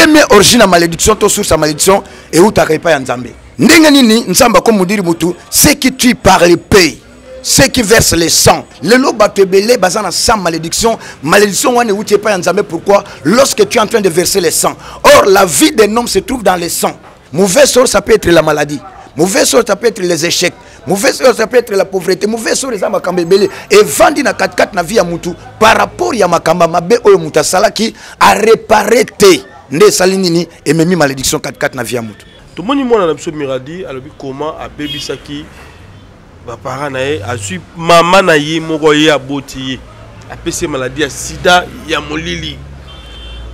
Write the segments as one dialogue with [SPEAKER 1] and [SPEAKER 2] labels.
[SPEAKER 1] Première origine ya malédiction to source ya malédiction eutaka epai ya Nzambe. Ndenge nini Nzambe akomudiri mutu? Ce qui tue par l'épée, ceux qui versent le sang. Lelo bato ebele baza na sang malédiction. Malédiction wana euti epai ya Nzambe. Pourquoi? Lorsque tu es en train de verser le sang, or la vie d'un homme se trouve dans le sang. Mauvais sort, ça peut être la maladie. Mauvais sort, ça peut être les échecs. Mauvais sort, ça peut être la pauvreté. Mauvais sort eza makambo ebele evandi na katikati na vie ya mutu par rapport ya makambo mabe oyo mutu asalaki, aréparer te, nde esali nini? Ememi malédiction katikati na vie ya mutu.
[SPEAKER 2] Tomoni mwana na biso Miradi alobi koma abebisaki baparent na ye, azwi mama na ye moko, ye aboti ye, apesi ye maladie ya sida ya molili,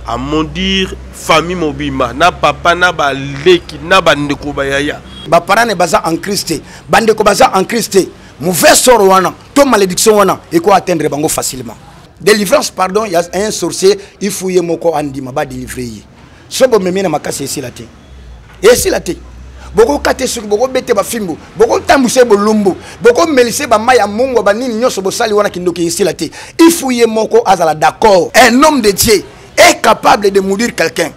[SPEAKER 2] amaudire famille mobimba, na papa, na baleki, na bandeko, bayaya.
[SPEAKER 1] Baparent ne baza en Christ te, bandeko baza en Christ te. Mauvais sort wana to malédiction wana eko atteindre bango facilement. Délivrance, pardon, ya un sorcier, il faut ye moko andima badélivre ye. So bomemi na makasi, esila te, esila te. Bokokata soki bokobete bafimbu, bokotambwisa ye bolumbu, bokomelisa ye bamai ya mungwa, banini nyonso bosali wana, kindoki esila te. Il faut ye moko azala d'accord. Un homme de Dieu est capable de mourir quelqu'un.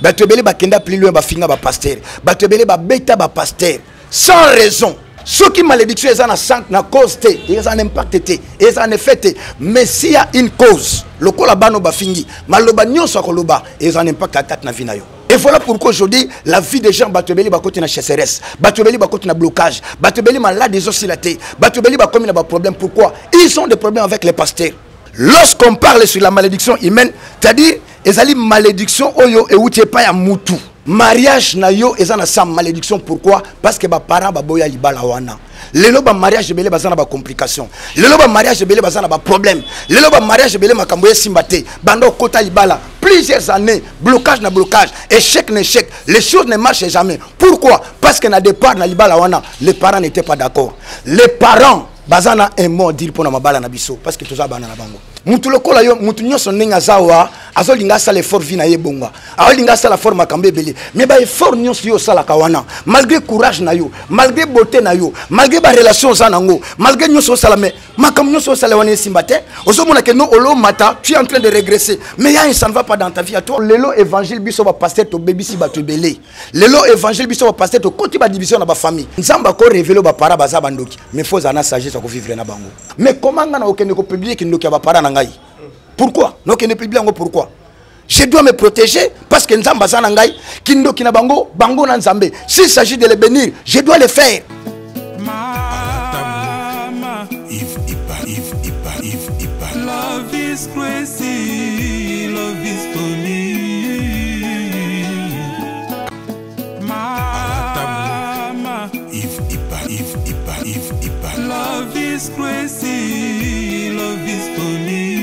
[SPEAKER 1] Bato ebele bakenda plus loin, bafinga bapasteur, bato ebele babeta bapasteur sans raison. Soki malédiction eza na sang, na cause te, eza na impact te, eza na effet te. Mais s'il y a une cause, lokola bano bafingi, maloba nyonso akoloba eza na impact akati na vie na yo. Et voilà pourquoi aujourd'hui, la vie des gens, bato ebele bakoti na sécheresse, bato ebele bakoti na blocage, bato ebele malade ezosila te, bato ebele bakomi na baproblème. Pourquoi? Ils ont des problèmes avec les pasteurs. Lorsqu'on parle sur la malédiction humaine, c'est-à-dire ezali malédiction oyo euti epai ya mutu. Mariage na yo eza na sa malédiction. Pourquoi? Parce que baparent baboya libala wana. Lelo bamariage ebele baza na bacomplication, lelo bamariage ebele baza na baproblème, lelo bamariage ebele makambo esimba te. Banda okota libala, plusieurs années, blocage na blocage, échec na échec, les choses ne marchent jamais. Pourquoi? Parce que na départ na libala wana, les parents n'étaient pas d'accord. Les parents baza na un mot à dire mpona mabala na biso, parce que toza bana na bango. Mutu lokola yo, mutu nyonso ndenge aza wa, azolinga asala effort, vie na ye ebonga, azolinga asala effort, makambo ebele. Mais baeffort nyonso yo osalaka wana, malgré courage na yo, malgré beauté na yo, malgré barelation oza nango, malgré nyonso osala, mais makambo nyonso osala wana esimba te. Ozomona ke no olomata, tu es en train de régresser, mais ya ça ne va pas dans ta vie à toi. Lelo évangile, biso bapasteur tobebisi bato ebele. Lelo évangile, biso bapasteur tokoti badivision na bafamille. Nzambe akorévéler baparent baza bandoki, mais faut ozala na sagesse ya kovivre na bango. Mais comment nga na okende kopublier kindoki ya baparent na ngai? Pourquoi nakokende publier yango? Pourquoi? Je dois me protéger, parce que Nzambe aza na ngai. Kindoki na bango, bango na Nzambe. S'il s'agit de les bénir, je dois le faire.
[SPEAKER 3] Mama,
[SPEAKER 4] Yves Iba, Yves Iba, Yves Iba.
[SPEAKER 3] Love is crazy, love is funny. Mama,
[SPEAKER 4] Yves Iba, Yves Iba, Yves Iba.
[SPEAKER 3] Love is crazy, love is funny.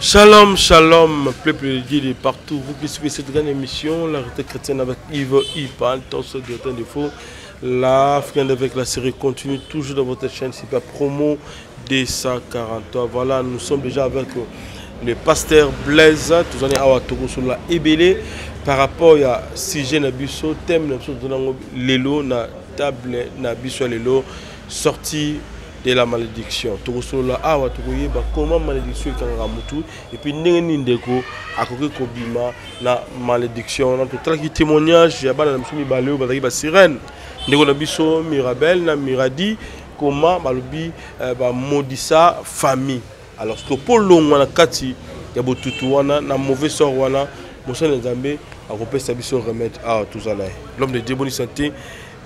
[SPEAKER 2] Shalom, shalom, peuple de Dieu de partout, vous qui suivez cette grande émission, La Réalité chrétienne avec Yves Ipan, temps de défaut. La friande avec la série continue toujours dans votre chaîne Super Promo 243. Voilà, nous sommes déjà avec le pasteur Blaise, tous en est awa toko sur la ebele par rapport à sujet na biso, thème na biso lelo na table na biso lelo, sortie de la malédiction. Tokosolola awa, tokoyeba comment malédiction ekangaka mutu et puis ndenge nini ndeko akoki kobima na malédiction wana. Totalaki témoignage ya bana na biso mibale oyo bazalaki basirène, ndeko na biso Mirabel na Miradi, comment balobi bamodisa famille. Alors que mpo longwa na kati ya botutu wana, na mauvais sort wana, mosali na Nzambe akopesa biso remède. Awa toza na ye, l'homme de Dieu. Bonne santé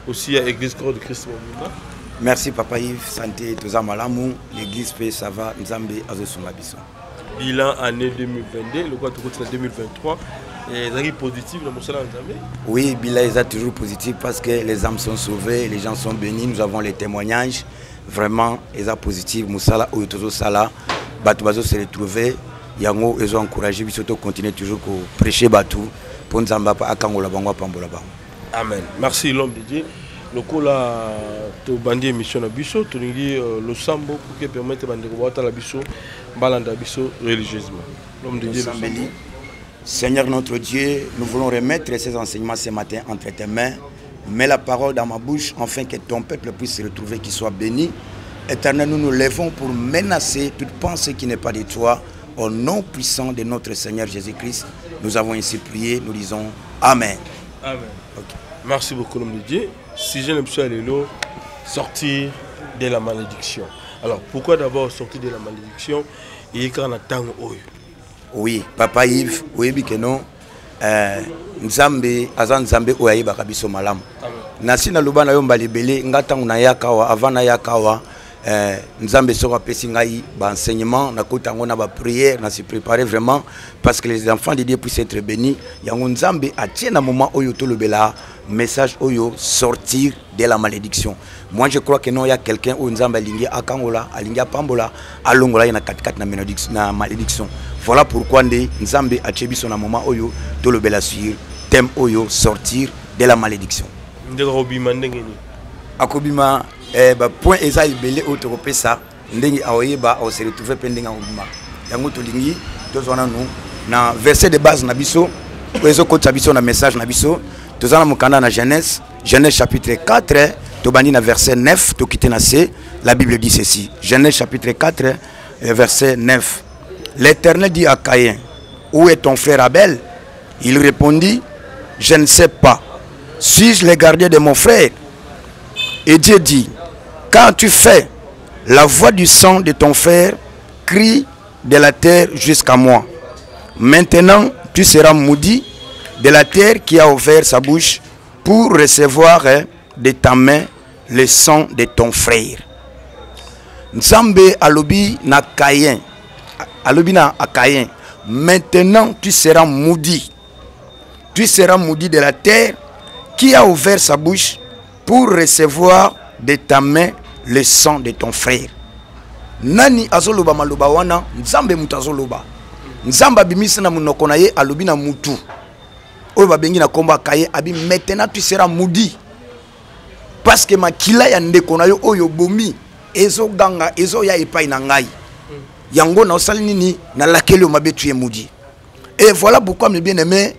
[SPEAKER 2] aussi ya Église Corps de Christ mobimba.
[SPEAKER 1] Merci papa Yves. Santé toza malamu, l'église mpe ça va, Nzambe azosunga biso.
[SPEAKER 2] Bilan année 2022, lokola tokoti na 2023, ezalaki positif na mosala ya Nzambe?
[SPEAKER 1] Oui, bilan est toujours positif parce que les âmes sont sauvées, les gens sont bénis, nous avons les témoignages. Vraiment eza positif. Mosala oyo tozosala, bato bazo se retrouver, yango ezo encourager biso to continuer toujours koprêcher bato mpo Nzambe akangola bango, apambola bango.
[SPEAKER 2] Amen. Merci, l'homme de Dieu. Lokola tobandi émission na biso, tolingi losambo pour que permettre bandeko baotala biso balanda biso religieusement. L'homme de Dieu, losambo.
[SPEAKER 1] Seigneur notre Dieu, nous voulons remettre ces enseignements ce matin entre tes mains. Mets la parole dans ma bouche afin que ton peuple puisse se retrouver, qu'il soit béni. Éternel, nous nous levons pour menacer toute pensée qui n'est pas de toi. Au nom puissant de notre Seigneur Jésus-Christ, nous avons ainsi prié, nous disons Amen.
[SPEAKER 2] Amen. Okay. Merci beaucoup, l'homme de Dieu. Si je ne suis lelo, sortir de la malédiction. Alors, pourquoi d'abord sortir de la malédiction et quand on attend
[SPEAKER 1] Oui, papa Yves, oui, que non. Euh, nzambe aza nzambe oyo ayebaka biso malamu nasi naloba na yo mbala ebele nga ntango nayaka awa avant nayaka awa eh, nzambe soko apesi ngai baenseignement nakota yango na baprière na se préparer vraiment parce que les enfants de dieu puissent être bénis yango nzambe atie na moment oyo tolobela message oyo sortir de la malédiction. Moi je crois que non, il y a quelqu'un oyo Nzambe alingi akangola, alingi apambola, alongola ye na katikati na malédiction, na malédiction. Voilà pourquoi nde Nzambe atie biso na moment oyo tolobela sur thème oyo sortir de la malédiction.
[SPEAKER 2] Ndenge akobima ndenge nini?
[SPEAKER 1] Akobima eh, ba point eza ebele oyo tokopesa ndenge akoyeba akose retrouver mpe ndenge akobima. Yango tolingi tozwa nanu na verset de base na biso oyo ezokotisa biso na message na biso. Toza na mokanda na Genèse, Genèse chapitre 4, tobandi na verset 9, tokite na C. La Bible dit ceci. Genèse chapitre 4, verset 9. L'Éternel dit à Caïn, où est ton frère Abel? Il répondit, je ne sais pas. Suis-je le gardien de mon frère? Et Dieu dit, quand tu fais la voix du sang de ton frère, crie de la terre jusqu'à moi. Maintenant, tu seras maudit de la terre qui a ouvert sa bouche pour recevoir de ta main le sang de ton frère. Nzambe alobi na Caïn, alobi na Caïn, maintenant tu seras maudit. Tu seras maudit de la terre qui a ouvert sa bouche pour recevoir de ta main le sang de ton frère. Nani azoloba maloba wana? Nzambe mutu azoloba. Nzambe abimisi na munoko na ye alobi na mutu oyo babengi na kombo ya Caïn, abi maintenant tu seras maudit parce que makila ya ndeko na yo oyo bomi ezoganga ezoya epai na ngai. Yango na osali nini? Nalakeli yo mabe, tu es maudit. Et voilà pourquoi mes bien-aimés,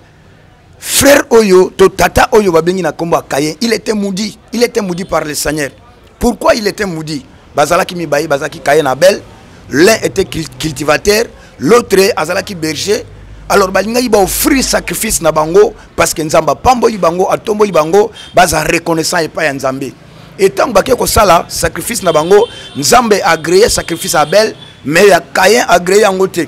[SPEAKER 1] frère oyo to tata oyo babengi na kombo ya Caïn, il était maudit, il était maudit par le Seigneur. Pourquoi il était maudit? Bazalaki mibaye, bazalaki Caïn Abel, l'un était cultivateur, l'autre azalaki berger. Alors balingaki ba offrir sacrifice na bango parce que Nzambe apamboli bango, atomboli bango, baza reconnaissant epai ya Nzambe. Et tant bake kosala sacrifice na bango, Nzambe agréé sacrifice Abel, mais ya Caïn agréé yango te.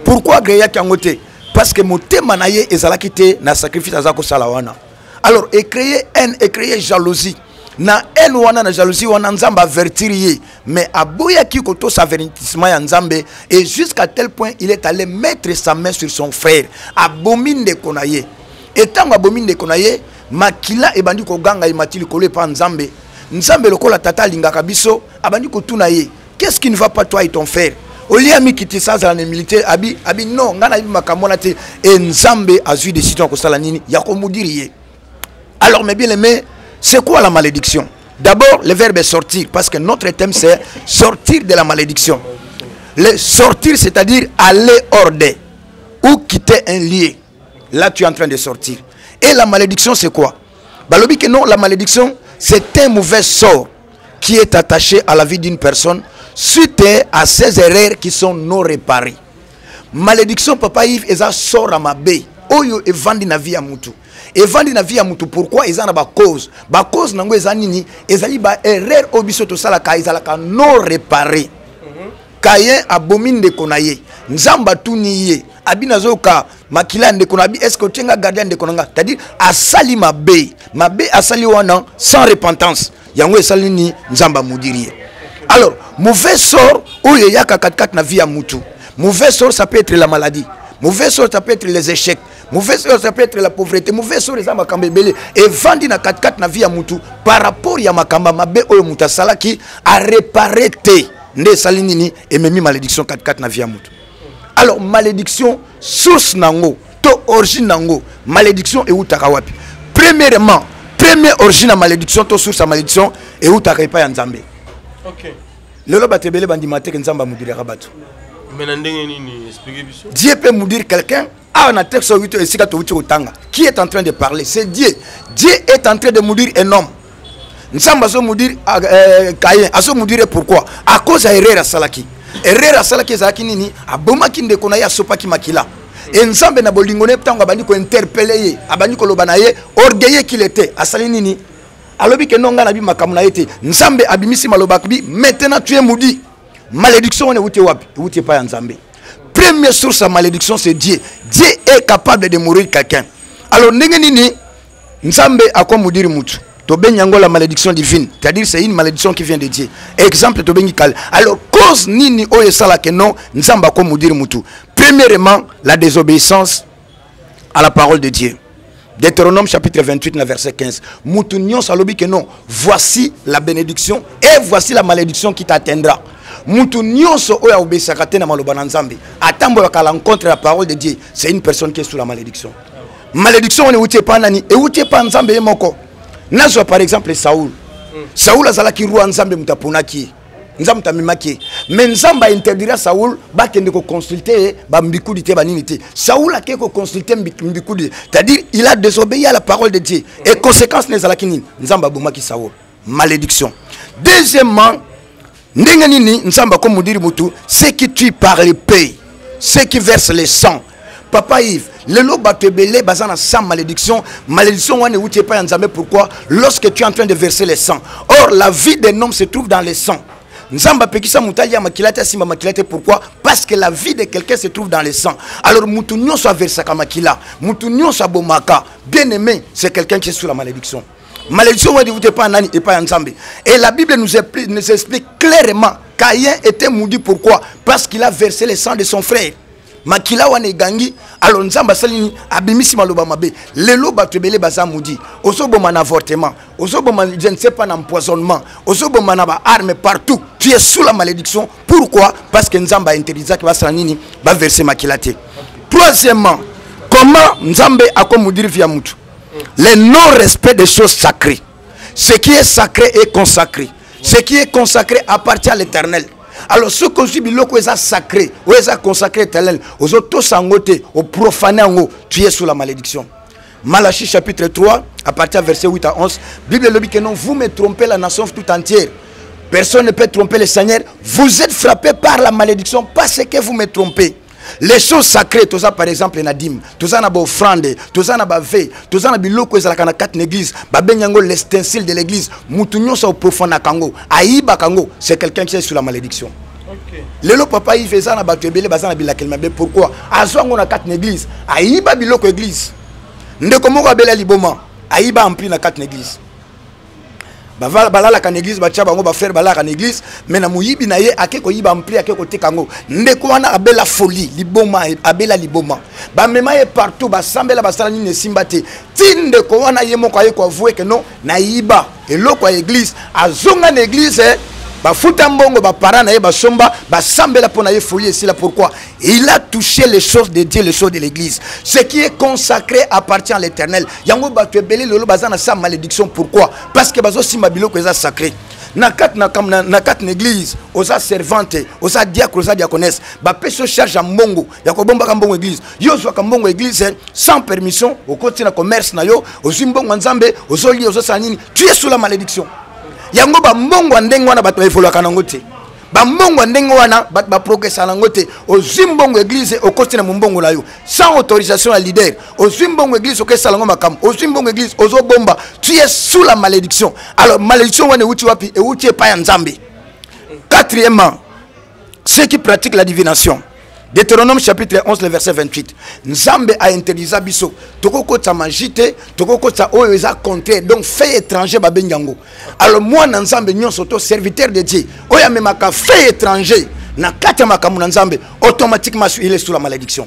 [SPEAKER 1] Pourquoi agréé yango te? Parce que motema na ye ezalaki te na sacrifice aza kosala wana. Alors e créer haine, e créer jalousie. Na haine wana, na jalousie wana, Nzambe avertir ye, mais aboyaki kotosa avertissement ya Nzambe, et jusqu'à tel point il est allé mettre sa main sur son frère, abomi ndeko na ye. Et tango abomi ndeko na ye, makila ebandi koganga emati likolo epa Nzambe. Nzambe lokola tata alingaka biso, abandi kotuna ye, qu'est-ce qui ne va pas toi et ton frère? Olia mikitisa azala na humilité, abi, abi non, nga nayebi makambo wana te. Et Nzambe azwi décision ya kosala nini? Ya komudiri ye. Alors mes bien-aimés, c'est quoi la malédiction? D'abord, le verbe est sortir, parce que notre thème c'est sortir de la malédiction. Le sortir, c'est-à-dire aller hors de, ou quitter un lieu. Là, tu es en train de sortir. Et la malédiction, c'est quoi? Balobi que non, la malédiction, c'est un mauvais sort qui est attaché à la vie d'une personne suite à ses erreurs qui sont non réparées. Malédiction, papa Yves, eza sort à ma baie. Oyo evandi na vie ya mutu. Evandi na vie ya mutu, pourquoi? Eza na ba cause. Ba cause nango eza nini? Ezali ba erreur oyo biso tosalaka, ezalaka non réparée. Caïn abomi ndeko na ye. Nzambe atuni ye. Abi nazoka makila ya ndeko na abi, est-ce que otie nga gardien ndeko na nga? C'est-à-dire asali mabe. Mabe asali wana sans repentance. Yango esali nini? Nzambe amudiri ye. Alors, mauvais sort oyo eyaka katikati na vie ya mutu. Mauvais sort, ça peut être la maladie. Mauvais sort, ça peut être les échecs. Mauvais sort, ça peut être la pauvreté. Mauvais sort, eza makambo ebele. Evandi na katikati na vie ya mutu par rapport ya makambo mabe oyo mutu asalaki a réparer te. Nde esali nini? Ememi malédiction katikati na vie ya mutu. Alors malédiction source nango to origine nango, malédiction eutaka wapi? Premièrement, première origine ya malédiction to source ya malédiction eutaka epai ya Nzambe. Lelo bato ebele bandima te ke Nzambe amudiraka bato.
[SPEAKER 2] Mais na ndenge nini? Expliquez biso.
[SPEAKER 1] Dieu peut maudire quelqu'un. Ah, na texte oyo esika towuti kotanga. Qui est en train de parler? C'est Dieu. Dieu est en train de maudire un homme. Nzambe azo maudire, Caïn, azo maudire pourquoi? À cause ya erreur asalaki. Erreur asalaki ezalaki nini? Abomaki ndeko na ye, asopaki makila. E Nzambe na bolingo ne, ntango abandi kointerpeller ye, abandi koloba na ye, orgueilleux qu'il était, asali nini? Alobi ke no, ngai nabi makambo na ye te. Nzambe abimisi maloba bi: "Maintenant tu es maudit." Malédiction wana ewuti wapi? Ewuti epai ya Nzambe. Première source ya malédiction, c'est Dieu. Dieu est capable de maudire quelqu'un. Alors ndenge nini Nzambe akomaudire mutu? Tobengi yango la malédiction divine, c'est-à-dire c'est une malédiction qui vient de Dieu. Exemple, tobengi kale. Alors cause nini oyo esalaka non Nzambe akomaudire mutu? Premièrement, la désobéissance à la parole de Dieu. Deutéronome chapitre 28 na verset 15. Mutu nyonso alobi que non, voici la bénédiction et voici la malédiction qui t'atteindra. Mutu nyonso oyo aobéisaka te na maloba na Nzambe, atambolaka à l'encontre de la parole de Dieu, c'est une personne qui est sous la malédiction. Malédiction wana euti epa nani? Euti epa Nzambe ye moko. Nazwa par exemple Saul. Saul azalaki roi, Nzambe moto aponaki ye, Nzambe moto amemaki ye, mais Nzambe ainterdira Saul bakende koconsulter bambikudi te, banini te. Saul ake koconsulter mbikudi, c'est-à-dire il a désobéi à la parole de Dieu. Et conséquence na ezalaki nini? Nzambe abomaki Saul. Malédiction. Deuxièmement, ndenge nini Nzambe akomaudire mutu? Ceux qui tue par l'épée, ceux qui verse le sang. Papa Yves, lelo bato ebele baza na sans malédiction. Malédiction wana euti epai ya Nzambe. Pourquoi? Lorsque tu es en train de verser le sang, or la vie d'un homme se trouve dans le sang. Nzambe apekisa moto alia makila te, asimba makila te. Pourquoi? Parce que la vie de quelqu'un se trouve dans le sang. Alors motu nyonso aversaka makila, motu nyonso abomaka, bien aimé, c'est quelqu'un qui est sous la malédiction. Malédiction wana euti epai ya nani? Epai ya Nzambe. Et la Bible nous explique clairement, Caïn était maudit. Pourquoi? Parce qu'il a versé le sang de son frère. Makila wana egangi. Alors Nzambe asali nini? Abimisi maloba mabe. Lelo bato ebele baza maudits. Ozoboma na avortement, ozoboma, je ne sais pas, na empoisonnement, ozoboma na baarme partout, tu es sous la malédiction. Pourquoi? Parce que Nzambe ainterdisaki basala nini? Baverse makila te. Troisièmement, comment Nzambe akomaudire vie ya mutu? Le non respect des choses sacrées. Ce qui est sacré est consacré. Ce qui est consacré appartient à l'Éternel. Alors soki ozwi biloko eza sacré, oyo eza consacré éternel, ozotosa yango te, oprofane yango, tu es sous la malédiction. Malachie chapitre 3, à partir verset 8 à 11, Bible elobi que non, vous me trompez, la nation tout entière. Personne ne peut tromper le Seigneur. Vous êtes frappés par la malédiction parce que vous me trompez. Les choses sacrées, toza par exemple na dîme, toza na baoffrande, toza na bavœux, toza na biloko ezalaka na kati na église, babengi yango l'ustensile de l'église. Mutu nyonso aprofanaka yango, ayibaka yango, c'est quelqu'un qui est sur la malédiction. Lelo, papa Yves, eza na bato ebele baza na bilakeli mabe. Pourquoi? Azwa yango na kati na église, ayiba biloko église. Ndeko moko abela liboma, ayiba ampli na kati na église. Balalaka na église, batia bango bafrère, balalaka na église, mais na moyibi na ye ake koyiba ampli, ake koteka yango. Ndeko wana abela folie, liboma, abela liboma. Bamema ye partout, basambela, basala nini, esimba te. Ti ndeko wana ye moko aye koavouer ke non, nayiba eloko ya église. Azonga na église, bafuta mbongo, baparent na ye basomba, basambela mpo na ye, folie esila. Pourquoi? Il a touché les choses de Dieu, les choses de l'église. Ce qui est consacré appartient à l'Éternel. Yango bato ebele lelo baza na sa malédiction. Pourquoi? Parce que bazosimba biloko eza sacré na kati na kati na église. Oza servante, oza diacre, oza diaconesse, bapesi yo charge ya mbongo, ya kobombaka mbongo église. Yo ozwaka mbongo église sans permission, okoti na commerce na yo, ozwi mbongo ya Nzambe, ozolia, ozosala nini, tu es sous la malédiction. Yango bambongo ya ndenge wana bato baevoluaka nango te. Bambongo ya ndenge wana bato baprogresa nango te. Ozwi mbongo église, okoti na mombongo na yo sans autorisation ya leader. Ozwi mbongo église, okesala yango makambo. Ozwi mbongo église, ozobomba, tu es sous la malédiction. Alors malédiction wana euti wapi? Euti epai ya Nzambe. Quatrièmement, ceux qui pratiquent la divination. Deutéronome chapitre 11, le verset 28. Nzambe ainterdisa biso tokokotisa magie te, tokokotisa oyo eza contraire, donc fait étranger babengi yango. Alors mwana Nzambe nyonso to serviteur de Dieu oyo amemaka fait étranger na kati ya makambo na Nzambe, automatiquement il est sous la malédiction.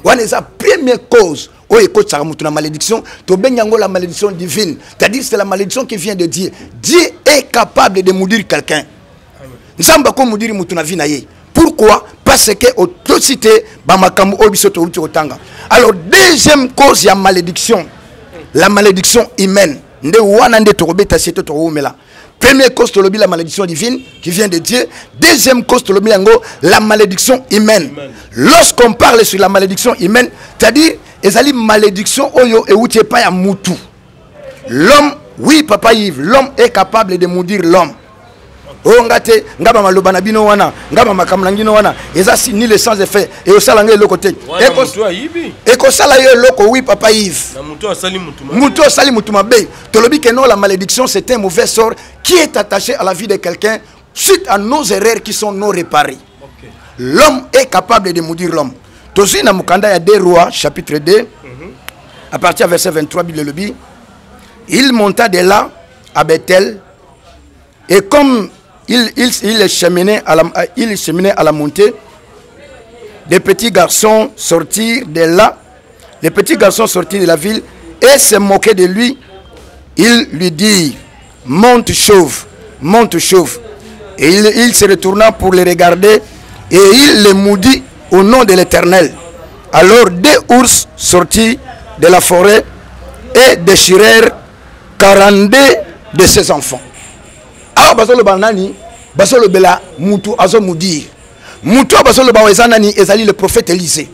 [SPEAKER 1] Wana eza première cause oyo ekotisaka motu na malédiction. Tobengi yango la malédiction divine, c'est-à-dire c'est la malédiction qui vient de Dieu. Dieu est capable de maudire quelqu'un. Nzambe akomaudire motu na vie na ye. Pourquoi? Parce que otosi te bamakambo oyo biso touti kotanga. Alors deuxième cause ya malédiction, la malédiction humaine. Nde wana nde tokobeta se to tokowumela. Première cause, tolobi la malédiction divine qui vient de Dieu. Deuxième cause, tolobi yango la malédiction humaine. Lorsqu'on parle sur la malédiction humaine, c'est-à-dire ezali malédiction oyo euti epai ya mutu, l'homme. Oui, papa Yves, l'homme est capable de maudire l'homme. Oyo nga te, nga ba maloba na bino wana, nga ba makambo na bino wana eza si nul et sans effet, ekosala nga eloko te. Ekosala yo eloko, oui, papa Yves. Moto asali motu mabe, tolobi que non, la malédiction, c'est un mauvais sort qui est attaché à la vie de quelqu'un suite à nos erreurs qui sont non réparées. L'homme est capable de maudire l'homme. Tozwi na mokanda ya 2 Rois chapitre 2, à partir ya verset 23, Bible elobi: il monta de là à Bethel, et comme il cheminait à la montée, des petits garçons sortirent de là, les petits garçons sortirent de la ville et se moquaient de lui. Il lui dit: monte chauve, monte chauve. Et il se retourna pour les regarder et il les maudit au nom de l'Éternel. Alors deux ours sortirent de la forêt et déchirèrent 42 de ses enfants. Awa bazoloba nani? Bazolobela mutu azomaudire mutu. Oyo bazoloba oyo eza nani? Ezali le prophète Élisée.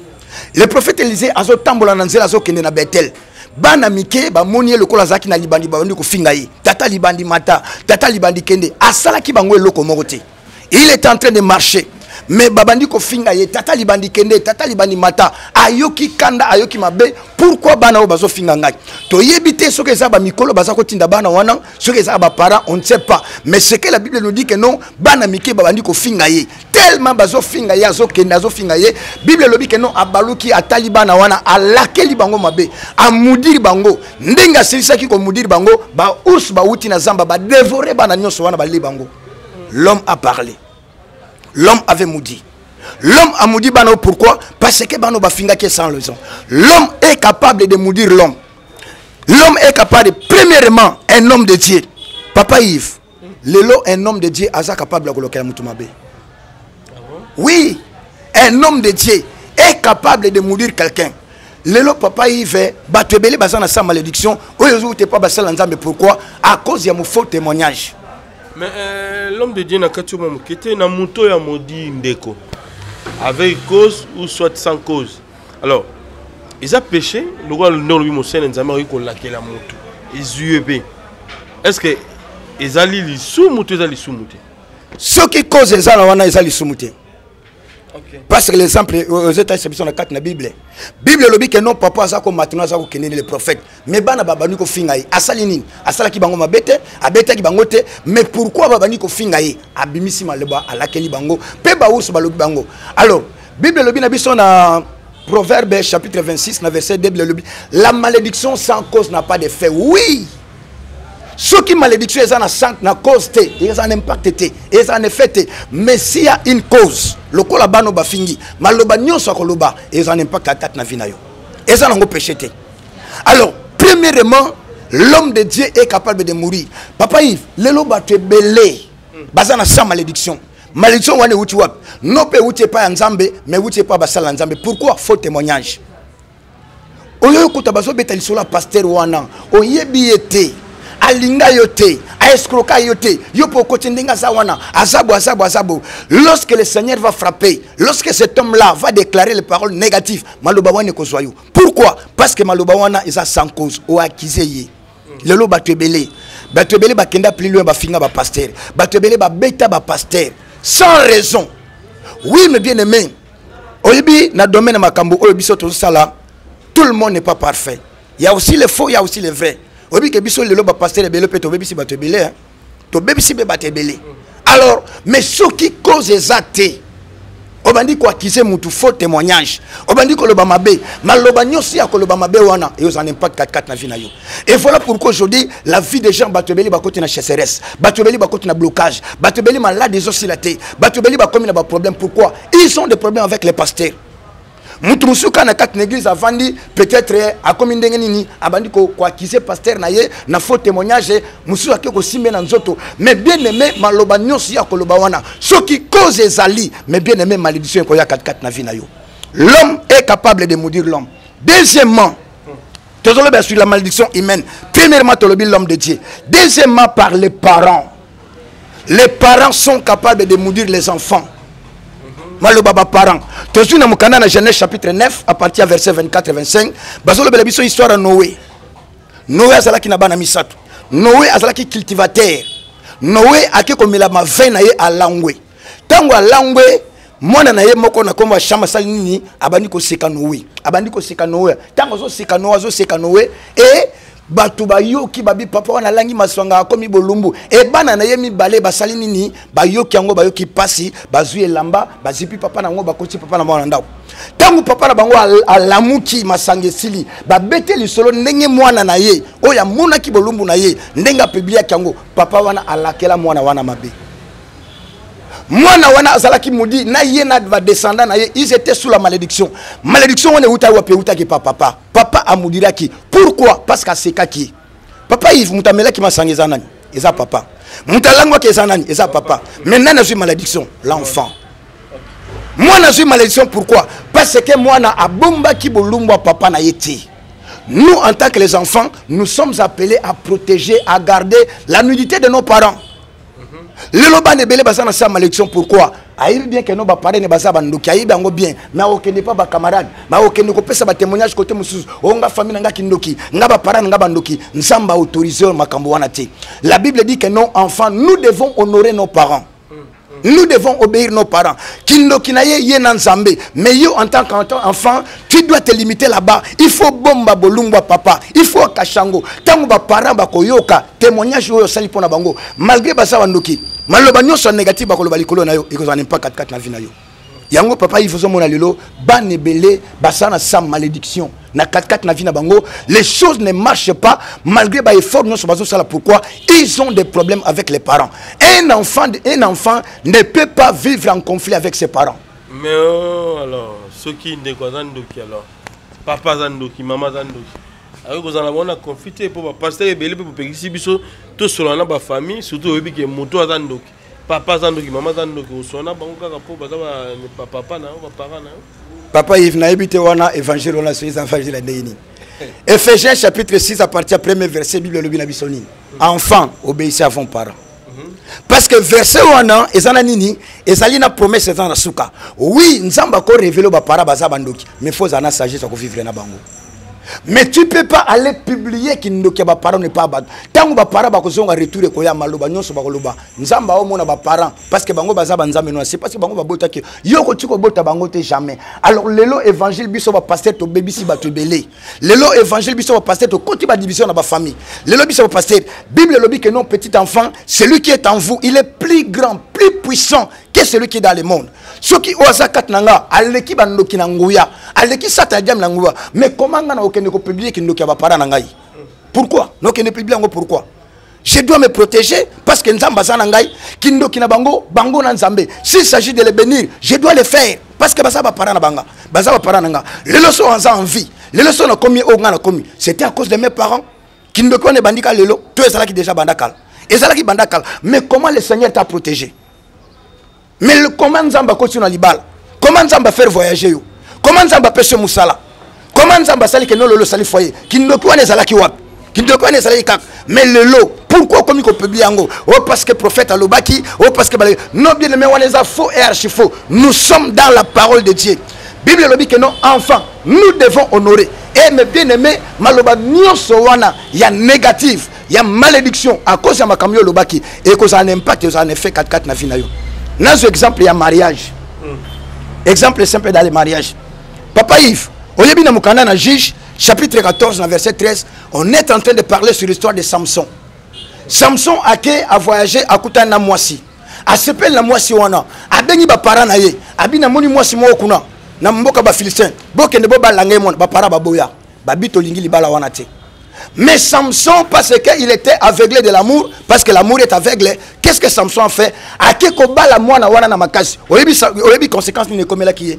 [SPEAKER 1] Le prophète Élisée azotambola na nzela, azokende na Betel. Bana mike bamoni ye lokola azalaki na libandi, babandi kofinga ye: tata libandi mata, tata libandi kende. Asalaki bango eloko moko te, il est en train de marcher, mais babandi kofinga ye: tata libandi kende, tata libandi mata. Ayoki kanda, ayoki mabe. Pourquoi bana oyo bazofinga ngai? Toyebi te soki eza bamikolo baza kotinda bana wana, soki eza baparent, on ne sait pas. Mais ce que la Bible nous dit que non, bana mike babandi kofinga ye, tellement bazofinga ye, azokende, azofinga ye. Bible elobi que non, abaluki, atali bana wana, alakeli bango mabe, amaudire bango. Ndenge asilisaki komaudire bango, baours bauti na zamba, badévorer bana nyonso wana, balie bango. L'homme a parlé, l'homme avait maudit, l'homme a maudit bana. Pourquoi? Parce que bana bafingaki sans raison. L'homme est capable de maudire l'homme. L'homme est capable, premièrement, un homme de Dieu, papa Yves, lelo un homme de Dieu aza capable ya kolokela motu mabe. Oui, un homme de Dieu est capable de maudire quelqu'un. Lelo, papa Yves, bato ebele baza na sa malédiction oyo ezouta epa basala Nzambe. Pourquoi? À cause ya mofaux témoignage.
[SPEAKER 2] Mais l'homme de Dieu, na kati oyo moke te, na moto oyo amaudire ndeko avec cause ou soit sans cause, alors eza péché. Lokola nde olobi, mosene Nzambe akoki kolakela motu, ezwi ye mpe, est ce que ezali lisumu to eza lisumu te?
[SPEAKER 1] Soki cause eza na wana, eza lisumu te. Parce que l'exemple ozotalisa biso na kati na Bible, Bible elobi que non, papa aza komatino, aza kokende, le prophète, mais bana babandi kofinga ye. Asali nini? Asalaki bango mabe te, abetaki bango te, mais pourquoi babandi kofinga ye? Abimisi maloba, alakeli bango, mpe baours balobi bango. Alors Bible elobi na biso na Proverbe chapitre 26 na verset 2, Bible elobi: la malédiction sans cause n'a pas d'effet. Oui, soki malédiction eza na sans na cause te, eza na impact te, eza na effet te. Mais s'il y a une cause, lokola bana bafingi, maloba nyonso akoloba eza na impact akati na vie na yo, eza nango péché te. Alors premièrement, l'homme de Dieu est capable de maudire. Papa Yves, lelo bato ebele baza na sans malédiction. Malédiction wana euti wapi? No mpe euti epai ya Nzambe, mais euti epai ya basala ya Nzambe. Pourquoi? Faux témoignage. Oyo okuta bazobeta lisolo ya pasteur wana, oyebi ye te, alinga yo te, aescroquer yo te, yo mpo okoti ndenge aza wana, aza bo, aza bo, aza bo. Lorsque le Seigneur va frapper, lorsque cet homme là va déclarer les paroles négatives, maloba wana ekozwa yo. Pourquoi? Parce que maloba wana eza sans cause, oaccuser ye. Lelo bato ebele, bato ebele bakenda plus loin, bafinga bapasteur, bato ebele babeta bapasteur sans raison. Oui, mais bien aimé, oyebi, na domaine ya makambo oyo biso tozosala, tout le monde n'est pas parfait. Il y a aussi le faux, il y a aussi le vrai. Oyebi que biso lelo bapasteur ebele mpe tobebisi bato ebele, hein? Tobebisi mpe bato ebele. Alors, mais soki cause eza te, obandi koaccuser mutu, faux témoignage, obandi koloba mabe, maloba nyonso ya koloba mabe wana ezala na impact katikati na vie na yo. Et voilà pourquoi aujourd'hui la vie des gens, bato ebele bakoti na sécheresse, bato ebele bakoti na blocage, bato ebele malade ezosila te, bato ebele bakomi na baproblème. Pourquoi? Ils ont des problèmes avec les pasteurs. Mutu mosusu kaka na kati na église avandi, peut-être akomi ndenge nini, abandi koaccuser pasteur na ye na faux témoignage. Mosusu ake kosimbe na nzoto. Mais bien aimé, maloba nyonso ya koloba wana, soki cause ezali, mais bien aimé, malédiction ekoya katikati na vie na yo. L'homme est capable de maudire l'homme. Deuxièmement, tozoloba sur la malédiction humaine. Premièrement, tolobi l'homme de Dieu. Deuxièmement, par les parents. Les parents sont capables de maudire les enfants. Maloba baparent, tozwi na mokanda na Genèse chapitre 9, à partir ya verset 24 et 25, bazolobela biso histoire ya Noé. Noé azalaki na bana misato. Noé azalaki cultivateur. Noe ake komela mavin na ye, alangwe. Ntango alangwe, mwana na ye moko na nkombo ya Sham asali nini? Abandi koseka Noe, abandi koseka Noe. Ntango azoseka Noe, azoseka Noe, e bato bayoki, babi papa wana alangi maswanga, akomi bolumbu. E bana na ye mibale basali nini? Bayoki yango, bayoki mpasi, bazwi elamba, bazipi papa na yango, bakoti papa na bango na ndako. Ntango papa na bango alamuki, masanga esili, babete lisolo ndenge mwana na ye oyo amonaki bolumbu na ye, ndenge apubliaki yango. Papa wana alakela mwana wana mabe. Mwana wana azalaki maudit na ye na badescendant na ye. Ils étaient sous la malédiction. Malédiction wana eutaki wapi? Eutaki pa papa. Papa amaudiraki. Pourquoi? Parce que asekaki. Papa Yves, moto amelaki masanga eza nani? Eza papa. Moto alangwaki eza nani? Eza papa. Mais nani azwi malédiction? L'enfant. Mwana azwi malédiction. Pourquoi? Parce que mwana abombaki bolumbu ya papa na ye te. Nous, en tant que les enfants, nous sommes appelés à protéger, à garder la nudité de nos parents. Lelo bana ebele baza na sa malédiction. Pourquoi? Ayebi bien ke no baparent ne baza bandoki, ayebi yango bien, mais akokende pa bacamarade, bakokende kopesa batémoignage kote mosusu: o nga famille na nga kindoki, nga baparent na nga bandoki. Nzambe autorise oyo makambo wana te. La Bible dit que non, enfants, nous devons honorer nos parents, nous devons obéir nos parents. Kindoki na ye, ye na Nzambe. Mais yo, en tant qu'enfant, tu dois te limiter là-bas. Il faut bomba bolumbu ya papa, il faut akashango. Ntango baparent bakoyoka témoignage oyo osali mpo na bango, malgré baza bandoki, maloba nyonso ya négatif bakoloba likolo na yo ekozala na impact katikati na vie na yo. Yango, papa Yves, ozomona lelo bana ebele basala na sa malédiction na katikati na vie na bango. Les choses ne marchent pas malgré baeffort nyonso bazosala. Pourquoi? Ils ont des problèmes avec les parents. Un enfant ne peut pas vivre en conflit avec ses parents.
[SPEAKER 2] Mais oh, alors soki ndeko aza ndoki, alors papa aza ndoki, mama aza ndoki, akoki kozala na bango na conflit te? Mpo bapasteur ebele mpe bopekisi biso tosolola na bafamille, surtout oyebi ke moto aza ndoki, papa aza ndoki, mama aza ndoki, osola na bango kaka mpo baza bapapa na yo, baparent na yo.
[SPEAKER 1] Papa Yves, nayebi te wana évangile wana soki eza évangile ya ndenge nini. Éphésiens chapitre 6, à partir ya premier verset, Bible elobi na biso nini? Enfant, obéissez à vos parents. Parce que verset wana eza na nini? Ezali na promesse, eza na suka. Oui, Nzambe akorévéler baparent baza bandoki, mais faut ozala na sagesse ya kovivre na bango. Mais tu peux pas aller publier kindoki ya baparent ne pas bato. Ntango baparent bakozonga, retour ekoya, maloba nyonso bakoloba, Nzambe aomona baparent, parce que bango baza banzambe no, c'est parce que bango babotaki yo, koti kobota bango te, jamais. Alors lelo évangile, biso bapasteur tobebisi bato ebele. Lelo évangile, biso bapasteur tokoti badivision na bafamille. Lelo biso bapasteur, Bible elobi que non, petit enfant, celui qui est en vous, il est plus grand, plus puissant que celui qui est dans le monde. Soki oyo aza kati na nga aleki bandoki na nguya, aleki Satan ya diable na nguya. Mais comment nga na okende kopublier kindoki ya baparent na ngai? Pourquoi nokende publier yango? Pourquoi? Je dois me protéger parce que Nzambe aza na ngai. Kindoki na bango, bango na Nzambe. S'il s'agit de les bénir, je dois le faire parce que baza baparent na banga, baza baparent na nga. Lelo so aza en vie, lelo so nakomi oyo nga nakomi, c'était à cause de mes parents. Kindoki wana ebandika lelo to ezalaki déjà banda kala? Ezalaki banda kala. Mais comment le Seigneur t'a protégé? Mais comment Nzambe akoti na libala? Comment Nzambe afaire voyager yo? Comment Nzambe apesi yo mosala? Comment Nzambe asali ke lelo osali foyer? Kindoki wana ezalaki wapi? Kindoki wana ezalaki kaka. Mais lelo pourquoi okomi kopublier yango? Oh, parce que prophète alobaki, oh, parce que non, bien aimé, wana eza faux et archi faux. Nous sommes dans la parole de Dieu. Bible elobi ke non, enfant, nous devons honorer. Et mes bien aimé, maloba nyonso wana ya négatif, ya malédiction, à cause ya makambo yo olobaki, ekozala na impact, ezala na effet katikati na vie na yo. Nazwa exemple ya mariage, exemple simple dans le mariage. Papa Yves, oyebi na mokanda na Juge chapitre 14 na verset 13, on est en train de parler sur l'histoire de Samson. Samson ake avoyage, akutani na mwasi, asepeli na mwasi wana, abengi baparent na ye, abi: namoni mwasi moko kuna na mboka bafilistin, bokende bobala ngai mwana. Baparent baboya, babi: tolingi libala wana te. Mais Samson, parce qu'il était aveuglé de l'amour, parce que l'amour est aveugle, qu'est-ce que Samson a fait? Ake kobala mwana wana na makasi. Oyebi, oyebi conséquence nini ekomelaki ye?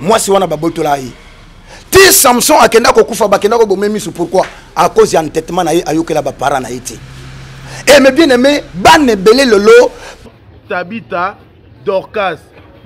[SPEAKER 1] Mwasi wana babotola ye. Ti Samson akenda kokufa, bakenda koboma misu. Pourquoi? À cause ya entêtement na ye, ayokela baparent na ye te. Et mes bien aimé, bana ebele lelo
[SPEAKER 5] Tabita Dorcas,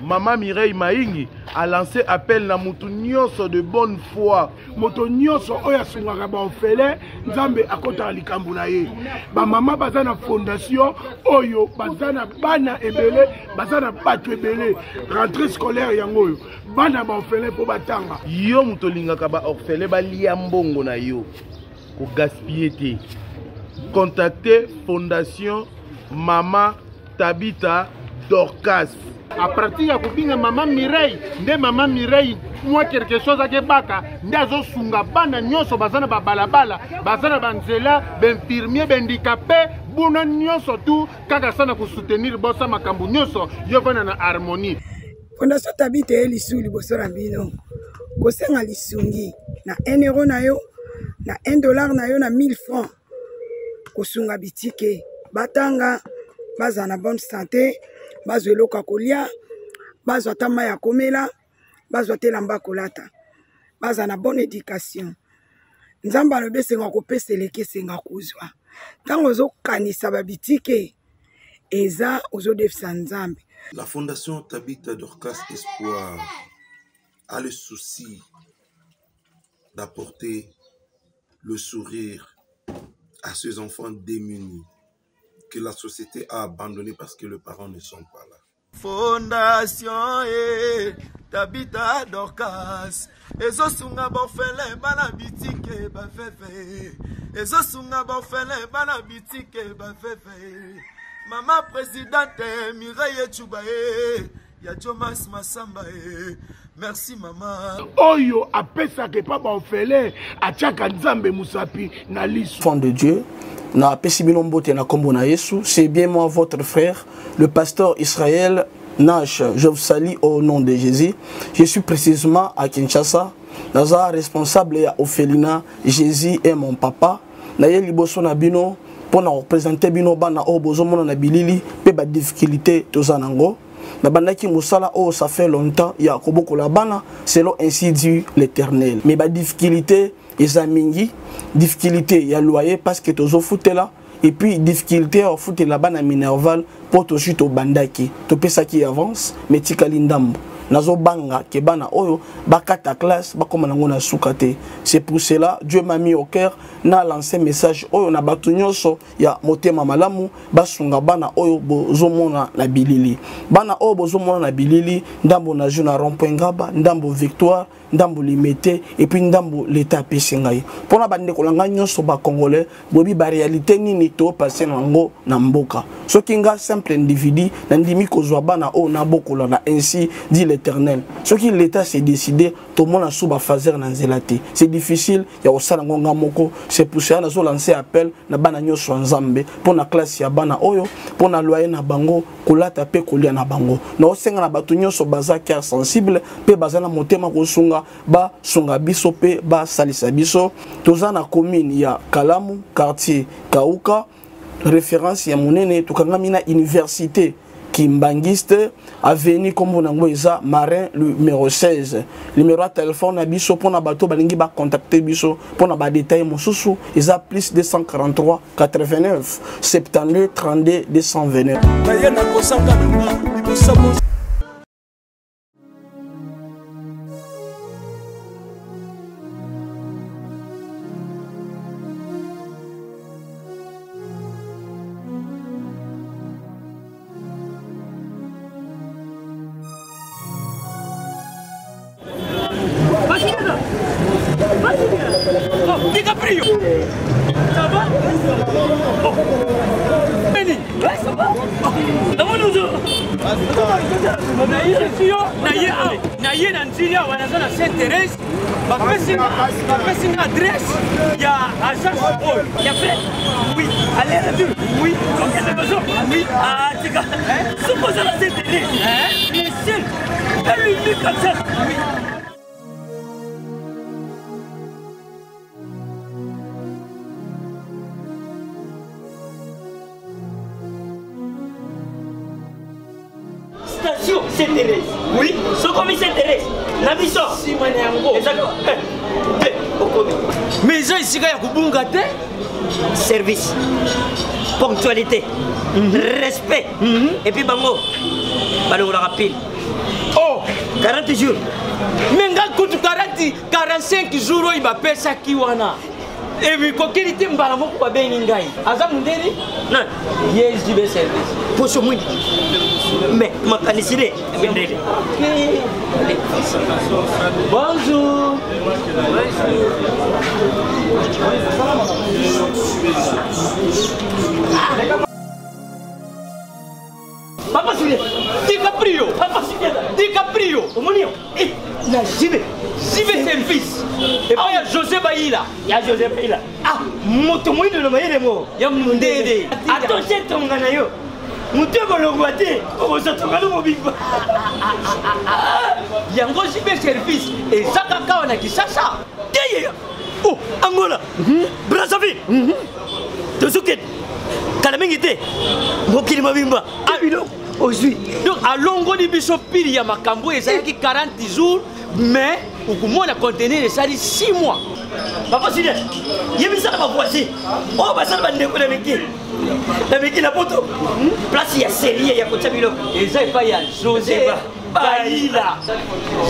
[SPEAKER 5] mama Mireille Maingi a lancé appel na mutu nyonso de bonne foi.
[SPEAKER 6] Moto nyonso oyo asungaka baorphelin, Nzambe akɔtaka likambo na ye. Bamama baza na fondation oyo, baza na bana ebele, baza na bato ebele. Rentrée scolaire yango oyo, bana baorphelin mpo batanga.
[SPEAKER 5] Yo moto olingaka baorphelin balia mbongo na yo, kogaspiller te, contacte fondation. Mama Tabitha Dorcas.
[SPEAKER 6] A partir ya kobinga mama Mireille nde mama Mireille mwa quelque chose akebaka nde azosunga bana nyonso baza na babalabala baza na banzela bainfirmier bahandikape buna nyonso tu kaka sana kosoutenir bosa makambo nyonso yo vanda na harmonie.
[SPEAKER 7] Fondation Tabitha ye lisu liboso na bino kosenga lisungi na 1 euro na yo na 1 dollar na yo na 1000 francs kosunga bitike batanga bazala na bonne santé bazwa eloko ya kolia bazwa ata mai ya komela bazwa te elamba ya kolata bazala na bonne éducation. Nzambe alobi esenga kopesa eleki esenga kozwa. Ntango ozokanisa babitike eza ozodefisa Nzambe.
[SPEAKER 4] La Fondation Tabitha Dorcas Espoir a le souci d'apporter le sourire à ces enfants démunis que la société a abandonnés parce que les parents ne sont pas là.
[SPEAKER 8] Fondation e Tabitha Dorcas ezosunga baorphelin bana bitike baveve ezosunga baorphelin bana bitike baveve mama présidente Mireille Echuba e ya Jomas Masamba e merci mama.
[SPEAKER 6] Oyo apesaka epa baorphelin atiaka Nzambe mosapi na liso.
[SPEAKER 9] Enfant de Dieu, na apesi bino mbote na kombo na Yesu, c'est bien moi votre frère, le pasteur Israël Nash. Je vous salue au nom de Jésus. Je suis précisément à Kinshasa. Naza responsable ya orphelinat Jésus est mon papa. Na ye liboso na bino pour na représenter bino bana oyo bozomona na bilili pe ba difficulté toza nango. Nabandaki mosala oyo ça fait longtemps ya kobokola bana selon ainsi dit l'Éternel. Mais ba difficulté eza mingi, difficulté ya loyer parce que tozofutela, et puis difficulté ya kofutela bana minerval po tozwi tobandaki topesaki avance mais tikali ndambo. Nazobanga ke bana oyo bakata classe bakoma nango na suka te. C'est pour cela Dieu m'a mis au cœur na lancer message oyo na bato nyonso ya motema malamu basunga bana oyo bozomona na bilili. Bana oyo bozomona na bilili, ndambo na jeu na rond-point Ngaba, ndambo Victoire, ndambo Limete, et puis ndambo l'État apesi ngai. Mpona bandeko na ngai nyonso ba Congolais, boyebi ba réalité nini to passer nango na mboka. Soki nga simple individu nandimi kozwa bana oyo nabokola na ainsi dit l'Éternel. Soki l'État s'est décidé, tomona sous ba phaser na nzela te. C'est difficile ya kosala ngo nga moko. C'est pour cela nazo lancer appel na bana nyonso ya Nzambe mpona classe ya bana oyo, mpona loyer na bango, kolata pe kolia na bango. Naosenga na bato nyonso baza cœur sensible pe baza na motema kosunga, basunga biso pe basalisa biso. Toza na commune ya Kalamu, quartier Kauka, référence ya monene, tokangami na université Kimbanguiste, avenue kombo nango eza Marin numéro 16. Numéro ya téléphone na biso pona bato balingi ba contacter biso pona ba détails mosusu eza plus 243 89 72 32 229.
[SPEAKER 3] Naye na kosanga nanga liboso bo
[SPEAKER 10] DiCaprio! Ça va? Oh. Benny! Ouais, ça va? Naye na nzili awa naza na Sainte Thérèse, bapesi nga adresse ya agence oyo ya fait. Oui, allez retour. Oui, okende besoin. Oui, ah tika soki oza na Sainte Thérèse, le seul et l'unique agence. Oui. Station Sainte-Thérèse. Oui, sokomi Sainte-Thérèse. Na biso.
[SPEAKER 11] Sima na yango.
[SPEAKER 10] Ezaka. Te, okomi.
[SPEAKER 11] Mais eza esika ya kobunga te.
[SPEAKER 10] Service, ponctualité, respect. Et puis bango balongolaka pile.
[SPEAKER 11] Oh,
[SPEAKER 10] 40 jours.
[SPEAKER 11] Mais nga kutu 40, 45 jours oyo bapesaki wana. Ebikokeli te mbala moko babengi ngai. Aza mundeli?
[SPEAKER 10] Non.
[SPEAKER 11] Ye JB service.
[SPEAKER 10] Poso mwindi. Mais makanisi de mindele.
[SPEAKER 11] Bonjour. Bonjour.
[SPEAKER 10] Na JB. JB service. Epai ya José Bayila.
[SPEAKER 11] Ya José Bayila. Ah, moto moyindo na mayele mo.
[SPEAKER 10] Ya mundele.
[SPEAKER 11] Atoshe tonga na yo. Moto ekolongwa te, okozwa tonga no mobimba.
[SPEAKER 10] Yango JB service eza kaka awa na Kinshasa.
[SPEAKER 11] Te Oh, Angola. Brazzaville. Tozokende. Kala mingi te. Mokili mobimba. Ah, biloko ozwi.
[SPEAKER 10] Donc alongoli biso pili ya makambo ezalaki 40 jours mais okomona conteneur esali 6 mois.
[SPEAKER 11] Papa Sile, yebisa na bavoisin oyo basala bandeko na miki na miki na poto place ya serie ya kotya biloko
[SPEAKER 10] eza epai ya José Bayila.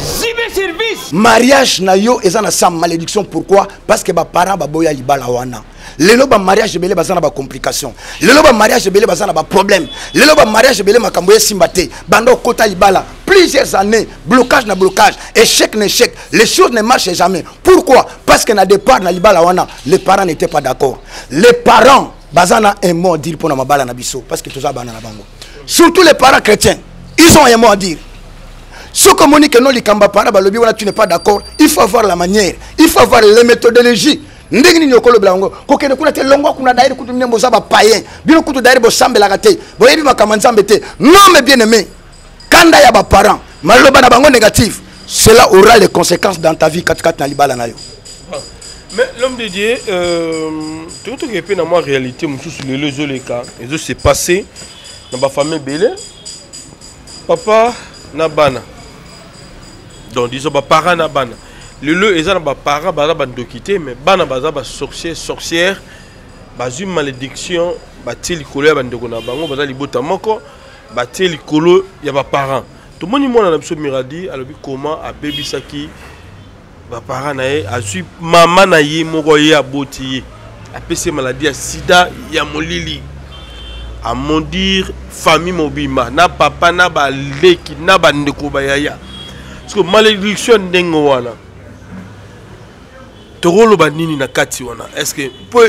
[SPEAKER 10] Sibe service.
[SPEAKER 1] Mariage na yo eza na sa malédiction pourquoi? Parce que ba parents baboya libala wana. Lelo ba mariage ebele baza na ba complications. Lelo ba mariage ebele baza na ba problèmes. Lelo ba mariage ebele makambo esimba te. Banda okota libala plusieurs années, blocage na blocage, échec na échec, les choses ne marchent jamais. Pourquoi? Parce que na départ na libala wana, les parents n'étaient pas d'accord. Les parents baza na un mot à dire pour na mabala na biso parce que toza bana na bango. Surtout les parents chrétiens, ils ont un mot à dire. soki omoni ke no likambo ya parent balobi wana tu n'es pas d'accord, il faut avoir la manière, il faut avoir les méthodologies. Ndenge nini okolobela yango? Kokende kuna te, longwa kuna, daire kutu nde boza bapayen, bino kutu daire bosambelaka te, boyebi makambo ya Nzambe te. Non, mais bien aimé, kanda ya baparent, maloba na bango négatif, cela aura les conséquences dans ta vie katikati na libala na yo.
[SPEAKER 2] Mais l'homme de Dieu, tout ce qui est dans ma réalité, mosusu lelo ezoleka, ezo se passer dans ma famille ebele, papa na bana, donc disons ba parents na bana. Lelo eza na ba parents baza ba ndoki te, mais bana baza ba sorcier, sorcière, bazwi malédiction, batie likolo ya bandeko na bango, baza libota moko, batie likolo ya ba parents. Tomoni mwana na biso Miradi alobi comment abebisaki ba parents na ye, azwi mama na ye moko ye aboti ye, apesi ye maladie ya sida ya molili, amondir famille mobimba na papa na baleki na bandeko bayaya. Parce que malédiction ndenge wana tokoloba nini na kati wana? Est-ce que po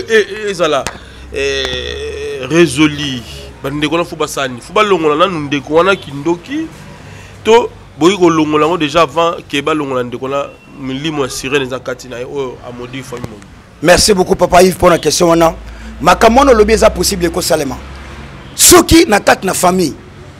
[SPEAKER 2] ezala résolu, bandeko na fo basani, fo balongola nanu ndeko wana kindoki, to boyi kolongola yango déjà avant ke balongola ndeko na milimo ya sirène eza kati na ye oyo amodi famille mobimba?
[SPEAKER 1] Merci beaucoup papa Yves pour la question wana. Makambo wana olobi eza possible ekosalema soki na kati na famille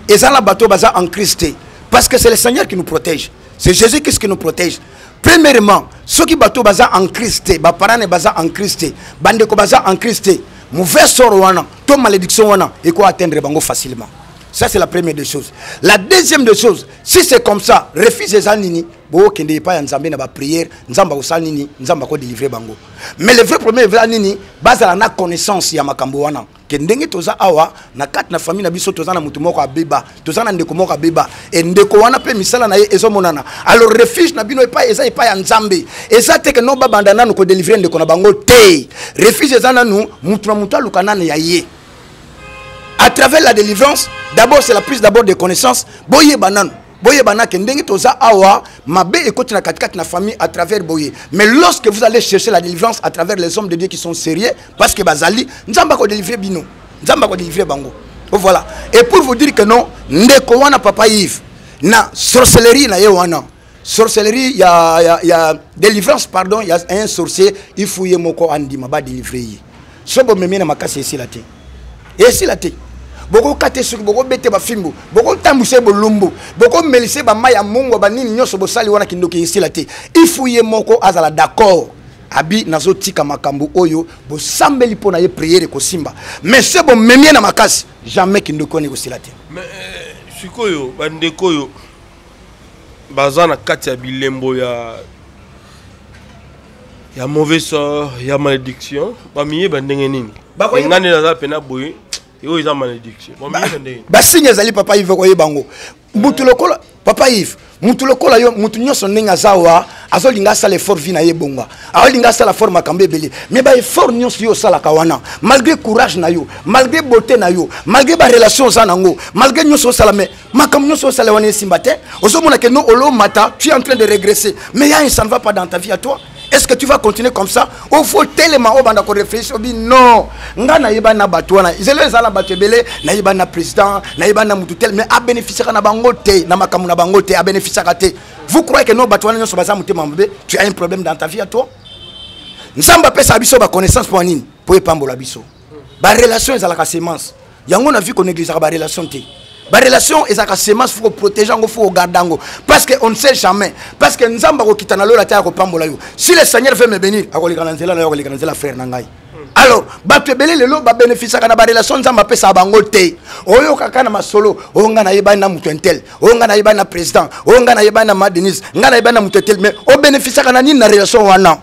[SPEAKER 1] eza na bato baza en Christ te, parce que c'est le Seigneur qui nous protège, c'est Jésus-Christ qui nous protège. Premièrement, soki bato baza en Christ te, ba parents baza en Christ te, bandeko baza en Christ te, mauvais sort wana to malédiction wana eko atteindre bango facilement. Ça c'est la première des choses. La deuxième des choses, si c'est comme ça, refuse eza nini, bokende epai ya Nzambe na ba prière, Nzambe akosala nini, Nzambe ako délivrer bango. Mais le vrai problème eza nini, bazala na connaissance ya makambo wana. Ke ndenge toza awa na kati na famille na biso, toza na mutu moko abeba, toza na ndeko moko abeba, e ndeko wana pe misala na ye ezomonana. Alors refuge na bino epai eza epai ya Nzambe. Eza te ke no babanda nanu ko délivrer ndeko na bango te. Refuge eza nanu mutu na mutu aluka nanu ya ye. À travers la délivrance, d'abord c'est la prise d'abord de connaissance. Boyeba nanu, boyeba na ke ndenge toza awa, mabe ekoti na katikati na famille à travers boye. Mais lorsque vous allez chercher la délivrance à travers les hommes de Dieu qui sont sérieux, parce que bazali, Nzambe ako délivrer bino, Nzambe ako délivrer bango. Voilà. Et pour vous dire que non, ndeko wana papa Yves, na sorcellerie na ye wana, sorcellerie ya, ya, ya délivrance, pardon, ya un sorcier, il faut ye moko andima ba délivrer ye. So bomemi na makasi esila te. Esila te. Bokokate soki bokobete bafimbu, bokotambwisa ye bolumbu, bokomelisa ye bamai ya mungwa, banini nyonso bosali wana kindoki esila te. Il faut ye moko azala d'accord. Abi nazotika makambo oyo bosambeli mpo na ye prière ekosimba. Mais se bomemi ye na makasi, jamais kindoki wana ekosila te.
[SPEAKER 2] Mais sikoyo bandeko oyo baza na kati ya bilembo ya mauvais sort, ya malédiction, bamiyeba ndenge nini?
[SPEAKER 1] Bakoyeba-
[SPEAKER 2] Nga nde naza pena boye, oyo eza malédiction. Bamiyeba ndenge nini?
[SPEAKER 1] Basigne ezali papa Yves koyeba yango. Mutu lokola papa Yves, mutu lokola yo, mutu nyonso ndenge aza wa, azolinga asala effort vie na ye ebonga. Azolinga asala effort makambo ebele. Mais ba effort nyonso yo osalaka wana, malgré courage na yo, malgré beauté na yo, malgré ba relation oza nango, malgré nyonso osala, mais makambo nyonso osala wana esimba te. Ozomona ke non, olomata, tu es en train de régresser. Mais ya, ça ne va pas dans ta vie à toi. Est-ce que tu vas continuer comme ça? Au faut tellement obanda ko réfléchir obi non. Nga na yeba na bato wana. Zelo ezala bato ebele, na yeba na président, na yeba na mutu tel mais a bénéficier na bango te, na makambo na bango te, a bénéficier te. Vous croyez que non bato wana nyonso baza motema mabe, tu as un problème dans ta vie à toi? Nzambe apesa biso ba connaissance pour nini? Pour epambola biso. Ba relation ezalaka semence. Yango na vie ko négligeaka ba relation te. Ba relation ezalaka semence, faut protéger yango, faut garder yango parce que on ne sait jamais, parce que Nzambe akokita na lola te akopambola yo. Si le Seigneur veut me bénir, akoleka na nzela na yo, akoleka na nzela frère na ngai. Alors bato ebele lelo babénéficiaka na barelation Nzambe apesaka bango te. Oyokaka na masolo, oyo ngai nayebani na moto intel, oyo ngai nayebani na président, oyo ngai nayebani na ma Denise, ngai nayebani na moto intel, mais obénéficiaka na nini na relation wana?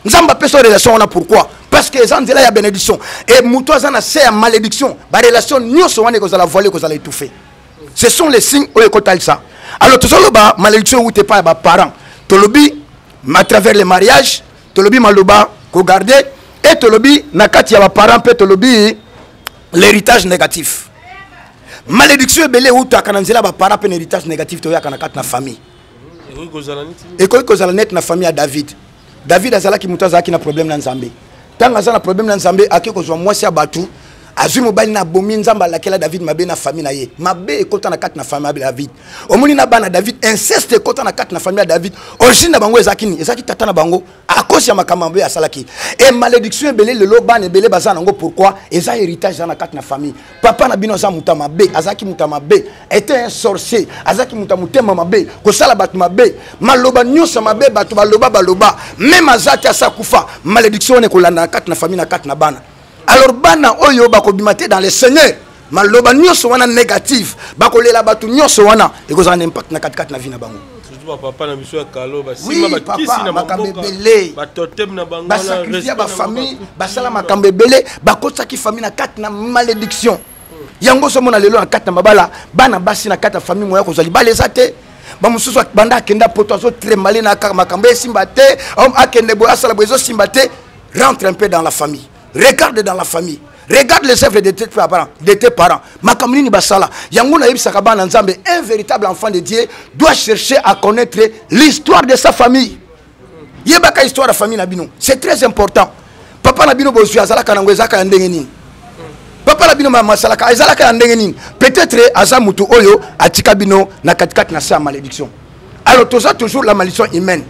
[SPEAKER 1] Nzambe apesa relation wana pourquoi? Parce que eza nzela ya bénédiction. Et moto aza na se ya malédiction, barelation nyonso wana ekozala voile, ekozala étouffé. Ce sont les signes oyo ekotalisa. Alors tozoloba malédiction euti epai ya baparent, tolobi à travers le mariage, tolobi maloba kogarde, et tolobi na kati ya baparent mpe tolobi l'héritage négatif. Malédiction ebele eutaka na nzela ya baparent mpe na héritage négatif toyaka na kati na famille. Ekoki kozala neti na famille ya David. David azalaki moto azalaki na problème na Nzambe. Ntango aza na problème na Nzambe, ake kozwa mwasi ya bato, azwi mobali na abomi. Nzambe alakela David mabe na famille na ye. Mabe ekota na kati na famille ya David. Omoni na bana David, inceste ekota na kati na famille ya David. Origine na bango ezalaki nini? Ezalaki tata na bango à cause ya makambo mabe asalaki. E malédiction ebele lelo bana ebele baza nango. Pourquoi? Eza héritage eza na kati na famille. Papa na bino aza moto ya mabe, azalaki moto ya mabe, était un sorcier, azalaki moto ya motema mabe, kosala bato mabe, maloba nyonso mabe, bato baloba baloba, meme aza te, asa kufa. Malédiction wana ekolanda na kati na famille, na kati na bana. Alors bana oyo bakobima te dans le Seigneur, maloba nyonso wana négative, bakolela bato nyonso wana, ekozala na impact na katikati na vie na bango.
[SPEAKER 2] Surtout bapapa na biso ya kalo basimba bakisi na
[SPEAKER 1] makambo ebele,
[SPEAKER 2] batotem na bango,
[SPEAKER 1] basakrifia bafamille, basala makambo ebele, bakotisaki famille na kati na malédiction. Yango ozomona lelo na kati na mabala, bana basi na kati ya famille moya kozwa libala eza te. Bamosusu banda akenda poto azotremale na kaka makambo esimba te, akende boye asala boye ezosimba te. Rentre un peu dans la famille, regarde dans la famille, regarde les œuvres de tes parents, de tes parents. Makambo nini basala. Yango nayebisaka bana Nzambe, un véritable enfant de Dieu doit chercher à connaître l'histoire de sa famille. Yebaka histoire ya famille na bino, c'est très important. Papa na bino bozwi azalaka nango ezalaka ya ndenge nini? Papa na bino masalaka ezalaka ya ndenge nini? Peut-être aza mutu oyo atika bino na katikati na se ya malédiction. Alors toza toujours la malédiction humaine.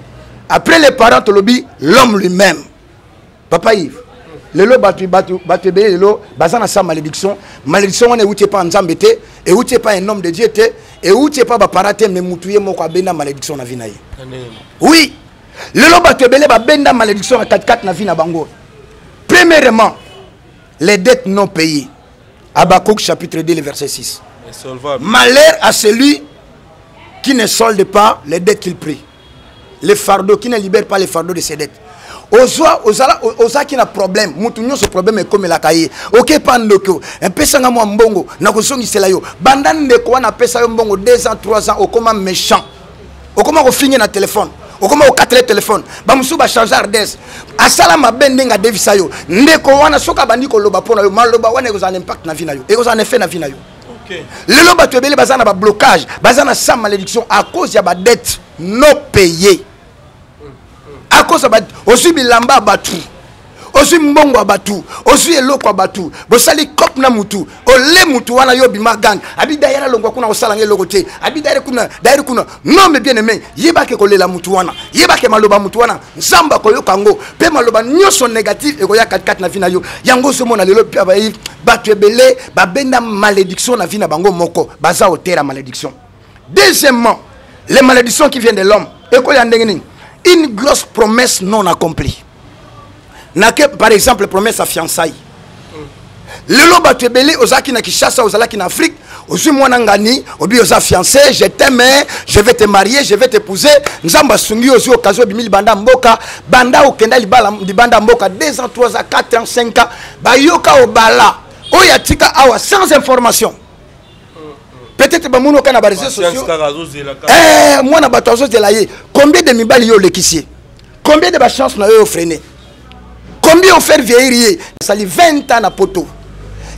[SPEAKER 1] Après les parents, tolobi l'homme lui-même. Papa Yves, lelo bato bato bato ebele lelo baza na sa malédiction. Malédiction wana euti epa Nzambe te, euti epa un homme de Dieu te, euti epa bapara te, mais mutu ye moko abenda malédiction na vie na ye. Oui, lelo bato ebele babenda malédiction na katikati na vie na bango. Premièrement, les dettes non payées. Habakkuk chapitre 2, le verset 6.
[SPEAKER 2] Insolvable.
[SPEAKER 1] Malheur à celui qui ne solde pas les dettes qu'il prie, le fardeau, qui ne libère pas le fardeau de ses dettes. Ozwa ozala ozalaki na problème, mutu nyonso problème ekomelaka ye. Okepa ndeko, epesanga mwa mbongo nakozongisela yo. Banda ndeko wana apesa yo mbongo 2 ans, 3 ans, okoma méchant, okoma kofinge na telefone, okoma kokatela telefone. Bamosusu bachange ardes, asala mabe ndenge adevisa yo. Ndeko wana soki abandi koloba mpo na yo, maloba wana ekozala na impact na vie na yo, ekozala na effet na vie na yo. Lelo bato ebele baza na bablocage, baza na sa malédiction à cause ya badette non payé, à cause ya ozwi bilamba ya bato, ozwi mbongo ya bato, ozwi eloko ya bato, bosali cope na mutu, ole mutu wana yo obima gang, abi dayere alongwa kuna, kosala nga eloko te, abi dayere kuna, dayere kuna. Non, mais bien aimé, yebake kolela mutu wana, yebake maloba mutu wana, Nzambe akoyoka yango, mpe maloba nyonso négatif ekoya katikati na vie na yo. Yango ozomona lelo bato ebele babenda malédiction na vie na bango moko, baza otera malédiction. Deuxièmement, les malédictions qui viennent de l'homme ekoya ndenge nini? Une grosse promesse non accomplie. Nake par exemple promesse ya fiançailles. Lelo bato ebele, ozalaki na Kinshasa, ozalaki na Afrique, ozwi mwana ngani, obi oza fiancé, je t'aime, je vais te marier, je vais t'épouser. Nzambe asungi yo, ozwi occasion, obimi libanda mboka. Banda okenda libanda mboka 2 ans, 3 ans, 4 ans, 5 ans, bayoka obala oyo atika awa sans information. Peut-être bamoni oka na baréseaux sociaux, mwana bato azozela ye. Combien de mibali yo olekisi ye? Combien de bachance na yo ofrene? Combien ofaire vieillir ye? Asali 20 ans na poto,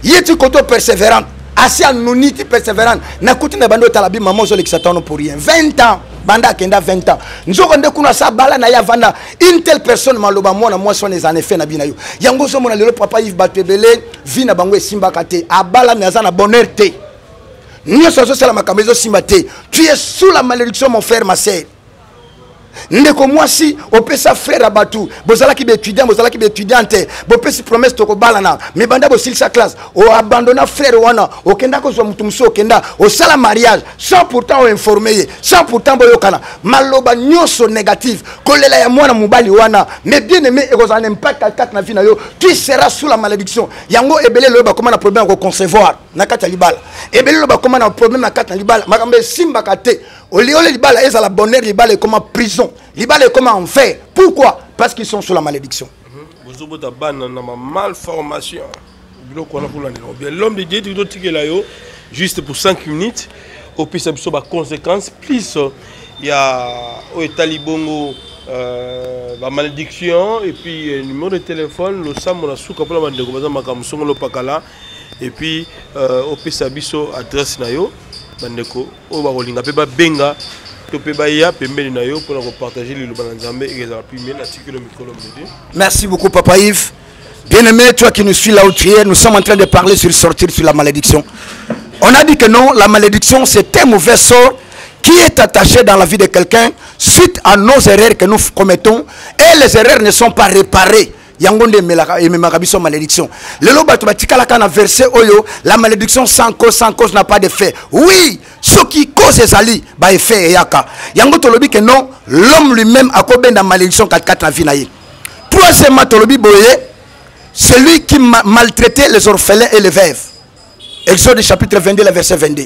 [SPEAKER 1] ye ti koto persévérante, asi anuni ti persévérante. Nakuti na bandi otala bi mama ozolekisa tano pour rien, 20 ans. Banda akenda 20 ans. Nzoko nde kuna sa bala na ye avanda. Une telle personne maloba mwana mwasi wana eza na effet na bina yo. Yango ozomona lelo papa Yves bato ebele vie na bango esimbaka te. Abala mais aza na bonheur te. Nyonso azosala makambo ezosimba te. Tu es sous la malédiction mon frère ma sœur. Ndeko mwasi opesa frère ya bato, bozalaki baétudiant, bozalaki baétudiante, bopesi promesse tokobalana, mais banda bosilisa classe oabandona frère wana, okenda kozwa moto mosusu, okenda osala mariage sans pourtant oinforme ye, sans pourtant boyokana. Maloba nyonso négative, kolela ya mwana mobali wana, mais bien aimé ekozala na impact kati na vie na yo. Tu seras sous la malédiction. Yango ebele lelo bakoma na problème ya koconcevoir na kati ya libala, ebele lelo bakoma na problème na kati na libala, makambo esimbaka te. Oliole libala ezala bonheur, libala ekoma prison, libala ekoma enfer. Pourquoi? Parce qu'ils sont sous la malédiction.
[SPEAKER 2] Bozobota bana na ma malformation, biloko wana kolandela bien. L'homme de Dieu, totikela yo juste pour 5 minutes opesa biso ba conséquences plus ya oyo etali bongo ba malédiction, et puis numéro de téléphone, losambo na suka mpona bandeko baza makambo songolo pakala, et puis opesa biso adresse na yo, bandeko oyo bakolinga mpe babenga to mpe baya pembeni na yo mpona kopartage liloba na Nzambe ekezala pime na tikelo mikolo midi.
[SPEAKER 1] Merci beaucoup papa Yves. Bien-aimé, toi qui nous suis là où tu es, nous sommes en train de parler sur sortir sur la malédiction. On a dit que non, la malédiction c'est un mauvais sort qui est attaché dans la vie de quelqu'un suite à nos erreurs que nous commettons, et les erreurs ne sont pas réparées. Yango nde ememaka biso malédiction. Lelo bato batikalaka na verset oyo, la malédiction sans cause, sans cause n'a pas d'effet. Oui, soki cause ezali, ba effet eyaka. Yango tolobi que non, l'homme lui-même akobenda malédiction katikati na vie na ye. Troisièmement, tolobi boye, celui qui maltraitait les orphelins et les veuves. Exode chapitre 22, le verset 22.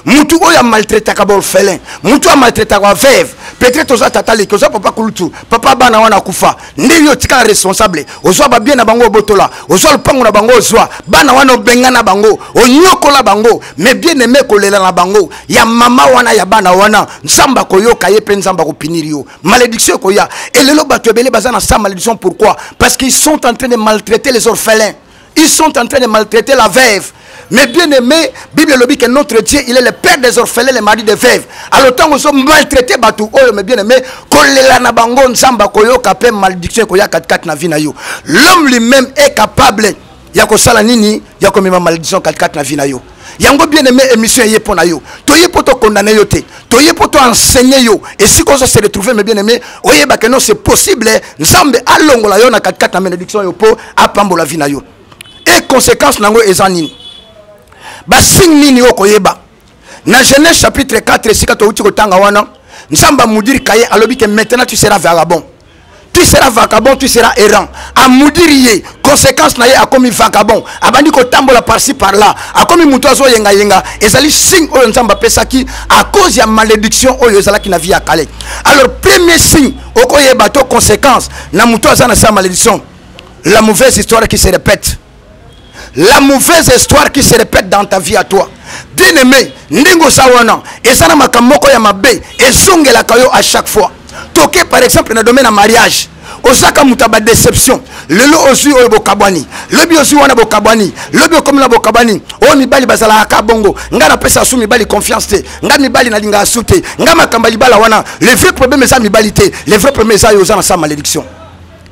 [SPEAKER 1] Mutu oyo amaltraitaka ba orphelin, mutu amaltraitaka ba veuve, peut-être oza tata leki, oza papa kulutu, papa bana wana akufa, nde yo otikala responsable, ozwa ba bien na bango obotola, ozwa lupango na bango ozwa, bana wana obengana bango, onyokola bango, mais bien aimé kolela na bango ya mama wana ya bana wana, Nzambe akoyoka ye pe Nzambe akopinir yo. Malédiction ekoya. Et lelo bato ebele baza na sa malédiction, pourquoi? Parce qu'ils sont en train de maltraiter les orphelins. Ils sont en train de maltraiter la veuve. Mais bien aimé, Bible lobi que notre Dieu, il est le père des orphelins, le mari des veuves. Alors tant qu'on maltraité bato oyo, mais bien aimé, kolela na bango Nzambe akoyoka pe malédiction ekoya katikati na vie na yo. L'homme lui-même est capable ya kosala nini, ya komema malédiction katikati na vie na yo. Yango bien aimé, émission eye pona yo. Toye po to condamner yo te. Toye po to enseigner yo. Et si qu'on se retrouver, mais bien aimé, oyeba que non, c'est possible, Nzambe alongola yo na katikati na malédiction yo po apambola vie na yo. Et conséquence nango eza nini? Ba signe nini okoyeba? Na Genèse chapitre 4 esika touti kotanga wana, Nzambe amudiri Caïn alobi que maintenant tu seras vagabond. Tu seras vagabond, tu seras errant. Amudiri ye, conséquence na ye akomi vagabond. Abandi kotambola par-ci par-là. Akomi mutu azo yenga yenga. Ezali signe oyo Nzambe apesaki à cause ya malédiction oyo ezalaki na vie ya Caleb. Alors premier signe okoyeba to conséquence na mutu aza na sa malédiction, la mauvaise histoire qui se répète. La mauvaise histoire qui se répète dans ta vie à toi. Bien-aimé, ndenge oza wana, eza na makambo moko ya mabe ezongelaka yo à chaque fois. Toke par exemple na domaine ya mariage, ozaka moto ya ba déception. Lelo ozwi oyo bokabwani, lobi ozwi wana bokabwani, lobi okomi na bokabwani. Oyo mibali bazalaka ka bongo. Nga napesa su mibali confiance te, nga mibali nalingaka su te, nga makambo ya libala wana. Le vrai problème eza mibali te, le vrai problème eza yo oza na sa malédiction.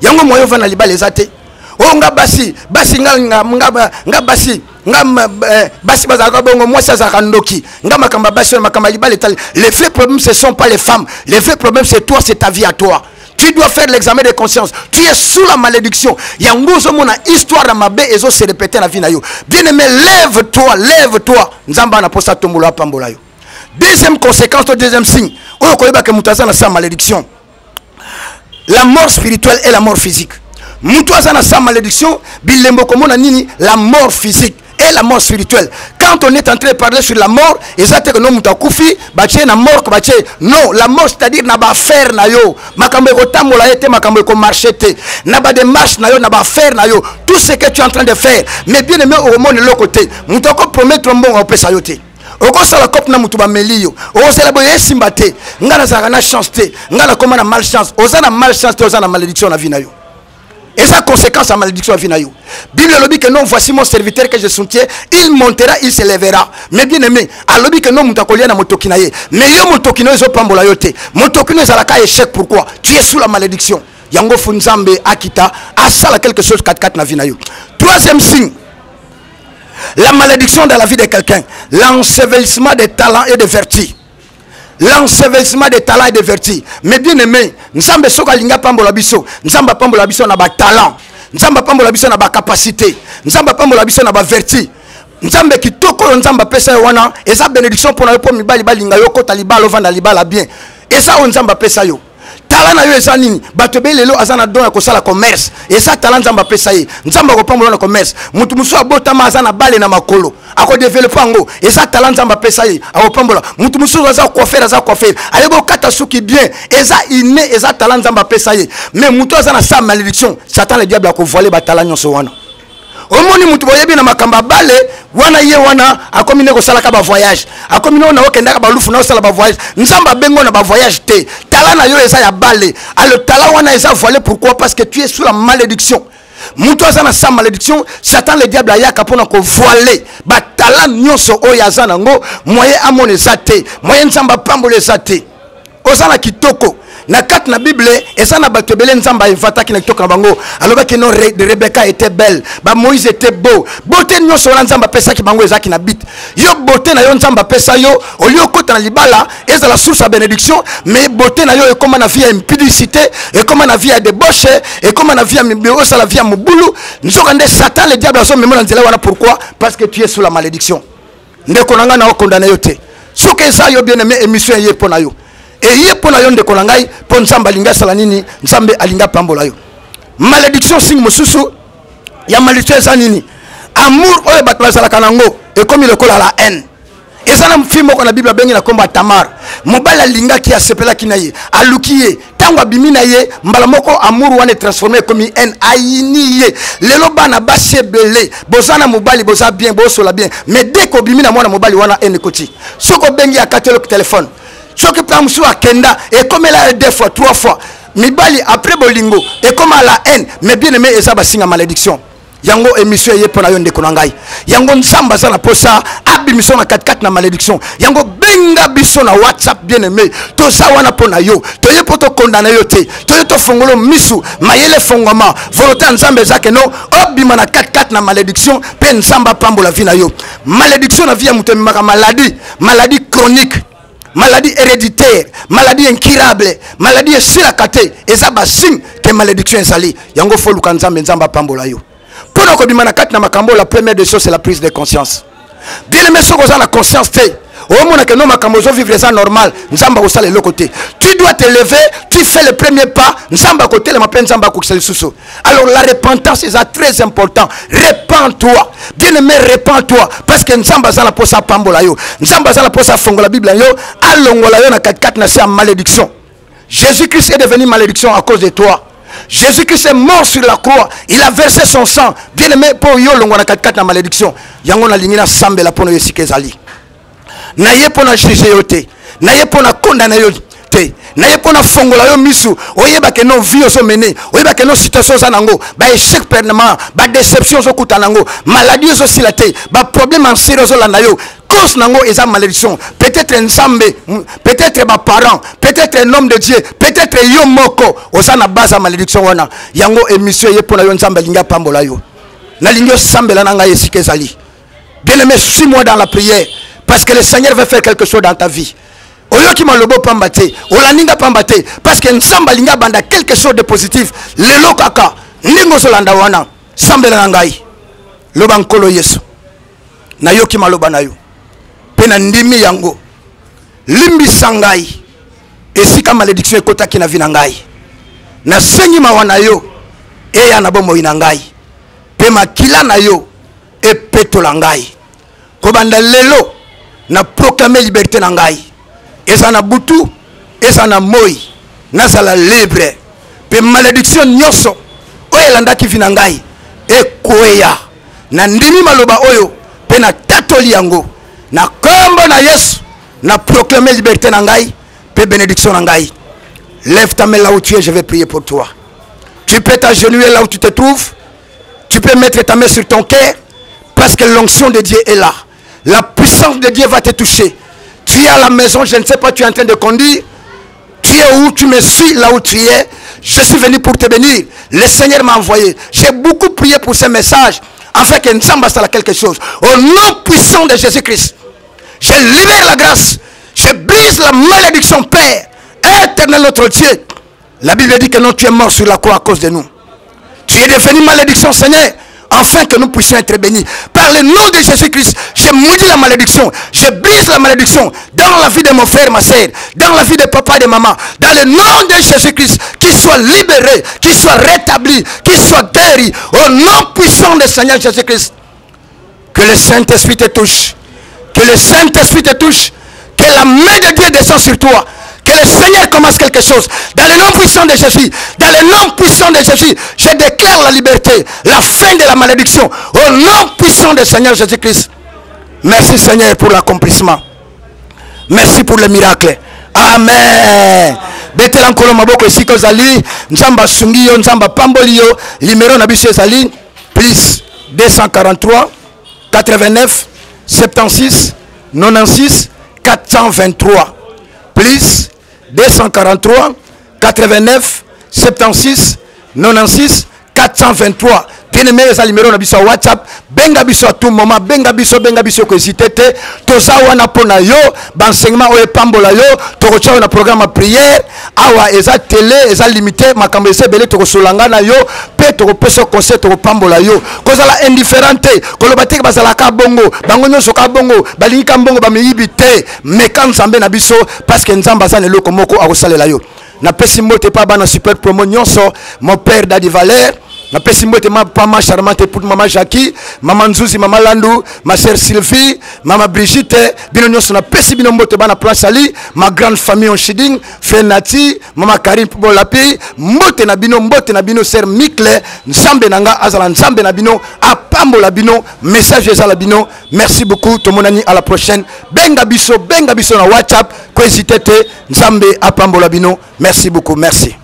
[SPEAKER 1] Yango moyo ovanda libala eza te. Oyo nga basi, basi nga, nga, nga, nga basi, nga, ma, eh, basi bazalaka bongo, mwasi azalaka ndoki. Nga makambo ya basi, makambo ya libala etali. Les vrais problèmes, ce sont pas les femmes. Les vrais problèmes, c'est toi, c'est ta vie à toi. Tu dois faire l'examen de conscience. Tu es sous la malédiction. Yango ozomona histoire ya mabe ezo se répéter na vie na yo. Bien-aimé, lève-toi, lève-toi. Nzambe ana posa tombola pambola yo. Deuxième conséquence, deuxième signe. Oyo koyeba ke moto aza na sa malédiction. La mort spirituelle et la mort physique. Mutu aza na sa malédiction, bilembo komona nini? La mort physique et la mort spirituelle. Quand on est en train de parler sur la mort, eza te que non mutu akufi, batie na mort, batie. Non, la mort c'est-à-dire na ba affaire na yo. Makambo ekotambola ye te, makambo ekomarcher te. Na ba démarche na yo, na ba affaire na yo. Tout ce que tu es en train de faire, mais bien aimé okomona eloko te. Mutu ako promettre mbongo opesa yo te. Okosala cope na mutu bameli yo. Okosala boye esimba te. Nga nazalaka na chance te. Nga nakoma na malchance. Oza na malchance te, oza na malédiction na vie na yo. Eza conséquence ya malédiction ya vie na yo. Bible elobi que non, voici mon serviteur que je soutiens, il montera, il s'élèvera. Mais bien aimé, alobi que non, moto akolia na motoki na ye. Mais yo motoki na yo ezopambola yo te. Motoki na yo ezalaka échec, pourquoi? Tu es sous la malédiction. Yango fu Nzambe akita, asala quelque chose katikati na vie na yo. Troisième signe, la malédiction dans la vie de quelqu'un, l'ensevelissement des talents et des vertus. L'ensevelissement des talents et des vertus. Mais bien aimé, Nzambe soki alingi apambola biso, Nzambe apambola biso na ba talent, Nzambe apambola biso na ba capacité, Nzambe apambola biso na ba vertu. Nzambe kitoko oyo Nzambe apesa yo wana eza bénédiction mpona yo, mpo mibali balinga yo, okota libala, ovanda libala bien. Eza oyo Nzambe apesa yo. Tala na yo eza nini? Bato ebele lelo aza na don ya kosala commerce, eza tala Nzambe apesa ye. Nzambe akopambola na commerce. Moto mosusu abotama aza na bale na makolo, akodevelope yango, eza tala Nzambe apesa ye, akopambola. Moto mosusu aza coiffeur, aza coiffeur, ayebi kokata suki bien, eza inné, eza tala Nzambe apesa ye. Mais moto aza na sa malédiction, Satan le diable akovoile batala nyonso wana. Omoni moto boyebi na makambo ya bale wana, ye wana akomi nde kosalaka ba voyage, akomi nde na okendaka balufu na osala ba voyage. Nzambe abengo na ba voyage te, tala na yo eza ya bale. Alors tala wana eza voilé, pourquoi? Parce que tu es sous la malédiction. Moto aza na sa malédiction, Satan le diable ayaka mpona kovoile batala nyonso oyo aza nango, moyen amona eza te, moyen Nzambe apambola eza te. Oza na kitoko na kati na Bible, eza na bato ebele Nzambe ainventaki na kitoko na bango. Alobaki non, Rebecca était belle, ba Moïse était beau. Beauté nyonso wana Nzambe apesaki bango ezalaki na bit. Yo beauté na yo Nzambe apesa yo, olie okota na libala ezala source ya bénédiction, mais beauté na yo ekoma na vie ya impudicité, ekoma na vie ya débauche, ekoma na vie ya mibe, osala vie ya mobulu. Nzoka nde Satan le diable azomema na nzela wana. Pourquoi? Parce que tu es sous la malédiction. Ndeko na ngai, na okondana yo te. Soki eza yo bien aimé, émission eye mpo na yo, eye mpo na yo ndeko na ngai, mpo Nzambe alingi asala nini? Nzambe alingi apambola yo. Malédiction, signe mosusu ya malédiction eza nini? Amour oyo bato bazalaka nango ekomi lokola la haine. Eza na fille moko na Bible abengi na kombo ya Tamar. Mobali alingaki, asepelaki na ye, aluki ye, ntango abimi na ye mbala moko amour wana etransforme ekomi haine, ayini ye. Lelo bana basi ebele boza na mobali, boza bien, bosola bien, mais dès kobimi na mwana mobali wana haine ekoti. Soki obengi akateli telefone, soki mpe mosusu akenda, ekomela ye 2 fois 3 fois. Mibali après bolingo ekoma la haine. Mais bien aimé, eza basinga malédiction. Yango émission eye mpo na yo ndeko na ngai. Yango Nzambe aza na posa abimiso na katikati na malédiction. Yango benga biso na WhatsApp, bien aimé, toza wana mpo na yo. Toye mpo tokondana yo te, toye tofongolo misu, mayele efongwama. Volonté ya Nzambe eza ke no obima na katikati na malédiction mpe Nzambe apambola vie na yo. Malédiction na vie ya moto ememaka maladie, maladie chronique, maladie héréditaire, maladie incurable, maladie esilaka te. Eza basigne ke malédiction ezali. Yango fo luka Nzambe, Nzambe apambola yo mpo na kobima na kati na makambo. La première des choses, c'est la prise de conscience. Bien aimé, soki oza na conscience te, omona ke no makambo ozovivre eza normal, Nzambe akosala eloko te. Tu dois te lever, tu fais le premier pas, Nzambe akotelema mpe Nzambe akokisa lisusu. Alors la repentance eza très important. Repends-toi, bien aimé, repends-toi, parce que Nzambe aza na posa apambola yo. Nzambe aza na posa afongola Bible na yo, alongola yo na katikati na se ya malédiction. Jésus-Christ est devenu malédiction à cause de toi. Jésus-Christ est mort sur la croix, il a versé son sang, bien aimé, pour yo longwa na katikati na malédiction. Yango nalingi nasambela mpo na yo esika ezali. Na ye mpo na juge yo te, na ye mpo na condamner yo te, na ye mpo na fongola yo misu, oyeba ke no vie ozomene, oyeba ke no situation oza nango, ba échec permanent, ba déception ozokuta nango, maladie ozosila te, ba problème en série ozolanda yo, cause nango eza malédiction. Peut-être Nzambe, peut-être ba parents, peut-être un homme de Dieu, peut-être yo moko oza na base ya malédiction wana. Yango émission eye mpo na yo. Nzambe alingi apambola yo. Nalingi osambela na ngai esika ezali. Bien-aimé, suis-moi dans la prière, parce que le Seigneur veut faire quelque chose dans ta vie. Oyoki malobo pamba te, olandi nga pamba te, parce que Nzambe alingi abanda quelque chose de positif lelo kaka ndenge ozolanda wana. Sambela na ngai, loba: Nkolo Yesu, nayoki maloba na yo mpe nandimi yango. Limbisa ngai esika malédiction ekotaki na vie na ngai. Nasengi mawa na yo eya na bomoi na ngai, mpe makila na yo epetola ngai. Kobanda lelo na proclame liberté na ngai. Eza na butu, eza na moi, nazala libre, mpe malédiction nyonso oyo elandaki vi na ngai ekweya. Nandimi maloba oyo mpe natatoli yango na kombo na Yesu. Na proclame liberté na ngai mpe bénédiction na ngai. Lève ta main là où tu es, je vais prier pour toi. Tu peux t'agenouiller là où tu te trouves. Tu peux mettre ta main sur ton cœur parce que l'onction de Dieu est là. La puissance de Dieu va te toucher. Tu es à la maison, je ne sais pas, tu es en train de conduire. Tu es où tu me suis, là où tu es. Je suis venu pour te bénir. Le Seigneur m'a envoyé. J'ai beaucoup prié pour ce message afin que Nzamba sala quelque chose. Au nom puissant de Jésus-Christ, je libère la grâce. Je brise la malédiction, Père, éternel notre Dieu. La Bible dit que non, tu es mort sur la croix à cause de nous. Tu es devenu malédiction, Seigneur, afin que nous puissions être bénis. Par le nom de Jésus-Christ, je maudis la malédiction. Je brise la malédiction dans la vie de mon frère, ma soeur, dans la vie de papa et de maman. Dans le nom de Jésus-Christ, qu'il soit libéré, qu'il soit rétabli, qu'il soit guéri. Au nom puissant du Seigneur Jésus-Christ. Que le Saint-Esprit te touche. Que le Saint-Esprit te touche. Que la main de Dieu descende sur toi. Que le Seigneur commence quelque chose. Dans le nom puissant de Jésus, dans le nom puissant de Jésus, je déclare la liberté, la fin de la malédiction. Au nom puissant du Seigneur Jésus-Christ. Merci Seigneur pour l'accomplissement. Merci pour le miracle. Amen. betela nkolo maboko esika ozali nzambe asungi yo nzambe apamboli yo limero na biso ezali plus 243 89 76 96 423 plus 243 89 76 96 423 bien-aimé eza numéro na biso ya whatsapp benga biso à tout moment benga biso benga biso kohésite te toza wana mpo na yo baenseignement oyo epambola yo tokotya yo na programme ya prière awa eza tele eza limité makambo eza ebele tokosolola ngai na yo mpe tokopesa yo conseil tokopambola yo kozala indifférent te koloba te bazalaka bongo bango nyonso ka bongo balingi ka mbongo bamiyibi te meka nzambe na biso parce que nzambe aza na eloko moko akosalela yo napesi mbote mpa bana super promo nyonso mon père dadi valeur napesi mbote ma pama charmante pour mama jackie mama nzuzi mama landu ma sœur sylvie mama brigitte bino nyonso napesi bino mbote bana place ali ma grande famille onshiding fenati mama karine bolapi mbote na bino mbote na bino sœur mikle nzambe na nga azala nzambe na bino apambola bino message ezala bino merci beaucoup tomonani à la prochaine benga biso benga biso na whatsapp kohésite te nzambe apambola bino merci beaucoup merci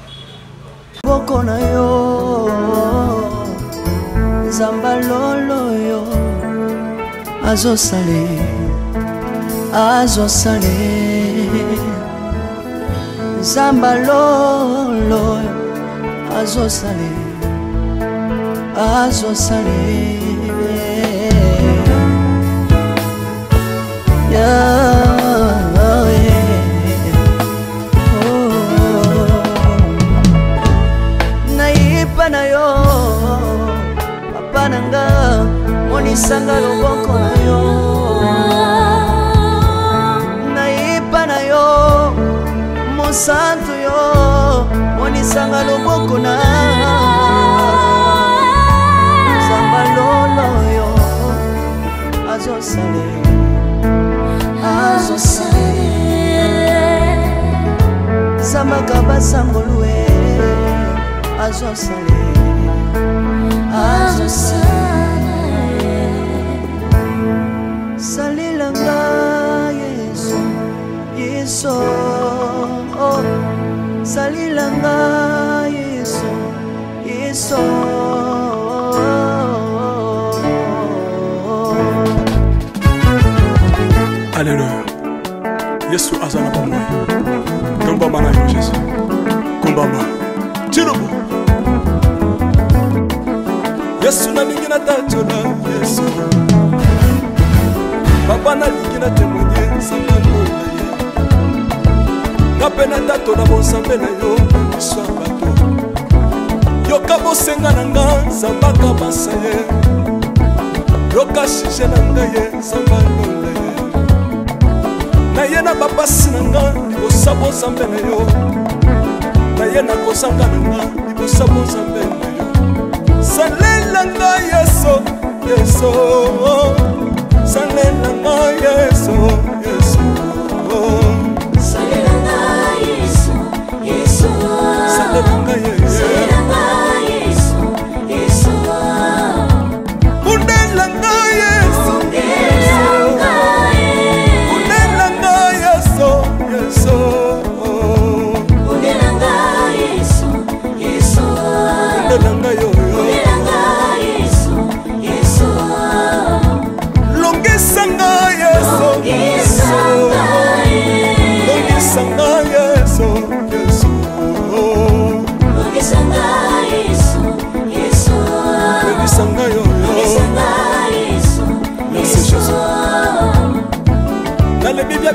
[SPEAKER 12] boko na yo nzamba lolo yo azosale azosale nzamba lolo azosale azosale yeah. Nayipa na yo papa na nga monisanga loboko na yo nayipa na yo mosantu yo monisanga loboko na nzamba lolo yo azosale azosale zambaka basangolue azosale azosale salelanga yesu yesu oh. salelanga yesu yesu
[SPEAKER 3] Alléluia. Yesu aza na bomoi. Tombama na yo Jésus. Kumbama. Tilobo. Yesu nalingi natatola Yesu. Papa nalingi na témoigner nzambe lola ye. Nga mpe natatola bonzambe na yo na miso ya bato. Yoka bosenga na nga nzambe akabasa ye. Yoka sujet na ngai ye nzambe alola ye. Naye na bapasi na nga libosa bozambe na yo. Naye na kozanga na nga libosa bozambe na yo. Salela nga Yesu, Yesu. Salela nga Yesu, Yesu.
[SPEAKER 13] Salela nga Yesu, Yesu.
[SPEAKER 3] Salela nga Yesu.
[SPEAKER 13] Salela nga Yesu, Yesu.
[SPEAKER 3] Bundela nga Yesu.
[SPEAKER 13] Bundela nga Yesu.
[SPEAKER 3] Bundela nga Yesu, Yesu.
[SPEAKER 13] Bundela nga Yesu, Yesu.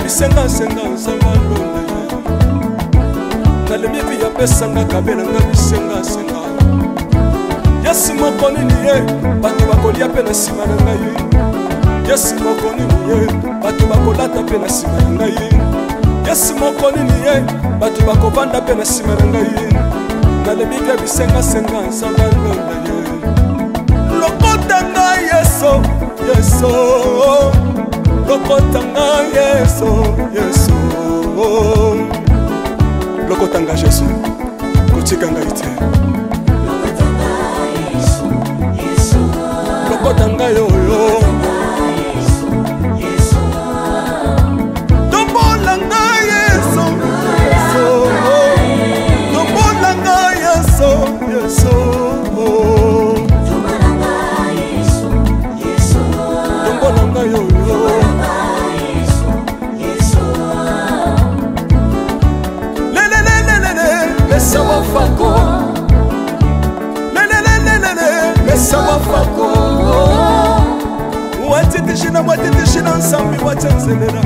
[SPEAKER 3] bisengasenga nzambe alonda ye nalembi mpi apesanga kabelanga bisengasenga Yesu moko nini ye bato bakolia mpe na nsima na ngai Yesu moko nini ye bato bakolata mpe na nsima na ngai Yesu moko nini ye bato bakovanda mpe na nsima na ngai nalembi mpe bisengasenga nzambe alonda ye lokota ngai Yesu Yesu lokota ngai Yesu Yesu lokota ngai Yesu kotika ngai te lokota ngai oyo tombola ngai yesu tombola ngai yesu yesu tombola ngai oyo lelelelelele lesa wafako lelelelelele lesa wafako wateteshina wateteshina nsambi watenzelela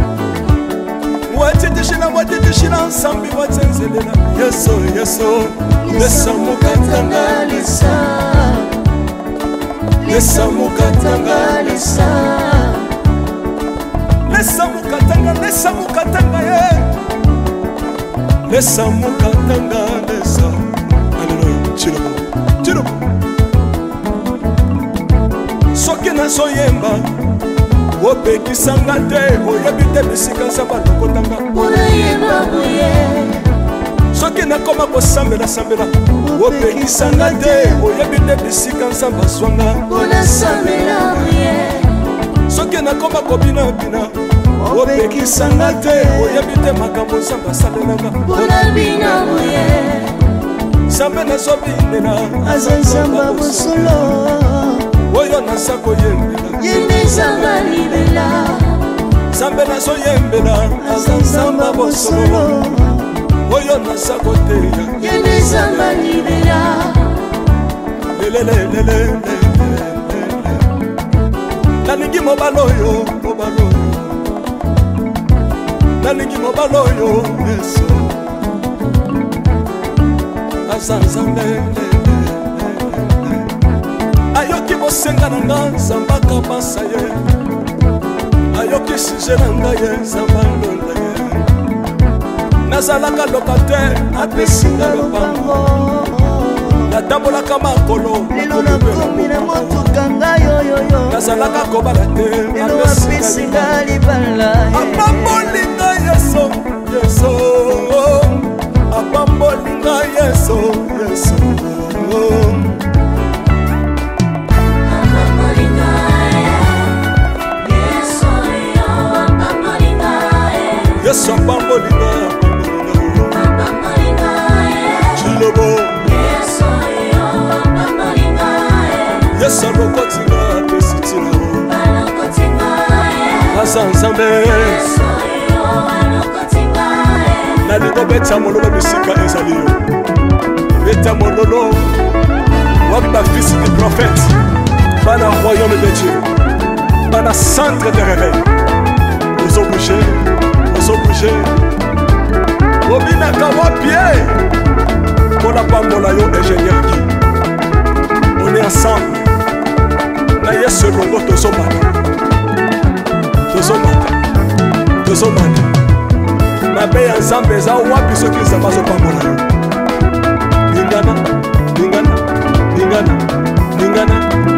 [SPEAKER 3] wateteshina wateteshina nsambi watenzelela yesu yesu lesa mokatanga lesa lesa mokatanga lesa lesa mokatanga lesa mokatanga ye lesa mokatanga lesa aleluya tilobo tilobo soki nazoyemba opekisanga te oyebi te bisika nzambe alokotanga soki nakoma kosambelasambela opekisanga te oyebi te bisika nzambe azwanga soki nakoma kobinabina opekisanga te oyebi te makambo nzambe asalelanga nzambe nazobinela
[SPEAKER 12] aza nzambe bosolo
[SPEAKER 3] oyo naza koyembela
[SPEAKER 12] ye nde nzambe libela
[SPEAKER 3] nzambe nazoyembela aza nzambe bosolo oyo naza koteya
[SPEAKER 12] ye nde nzambe libela
[SPEAKER 3] lelelelele nalingi mobali oyo mobali oyo nalingi mobali oyo yesu aza nzambe ayoki bosenga na nga nzambe akabasa ye ayoki sije na ngai ye nzambe alonda ye nazalaka locataire apesi nga lopango natambolaka makolo
[SPEAKER 12] lelo nakomi na motuka ngai oyoyo
[SPEAKER 3] nazalaka kobala te
[SPEAKER 12] lelo apesi nga libala
[SPEAKER 3] apamboli ngai yesu yesu apamboli ngai yesu yesu yesu apamboli ngai apamboli ngai chilobo yesu alokoti nga apesi ntina aza nzambe nalingo beta mololo bisika ezali yo beta mololo wapi bafils du prophète bana royaume de dieu bana centre de réveil ozobouge ozobouge obinaka wapi e mpo napambola yo ingénieur gi on est ensemble na yesu elongo tozomata tozomata tozomata mabe ya nzambe eza wapi soki nzambe azopambola yo ningana ningana ningana ningana.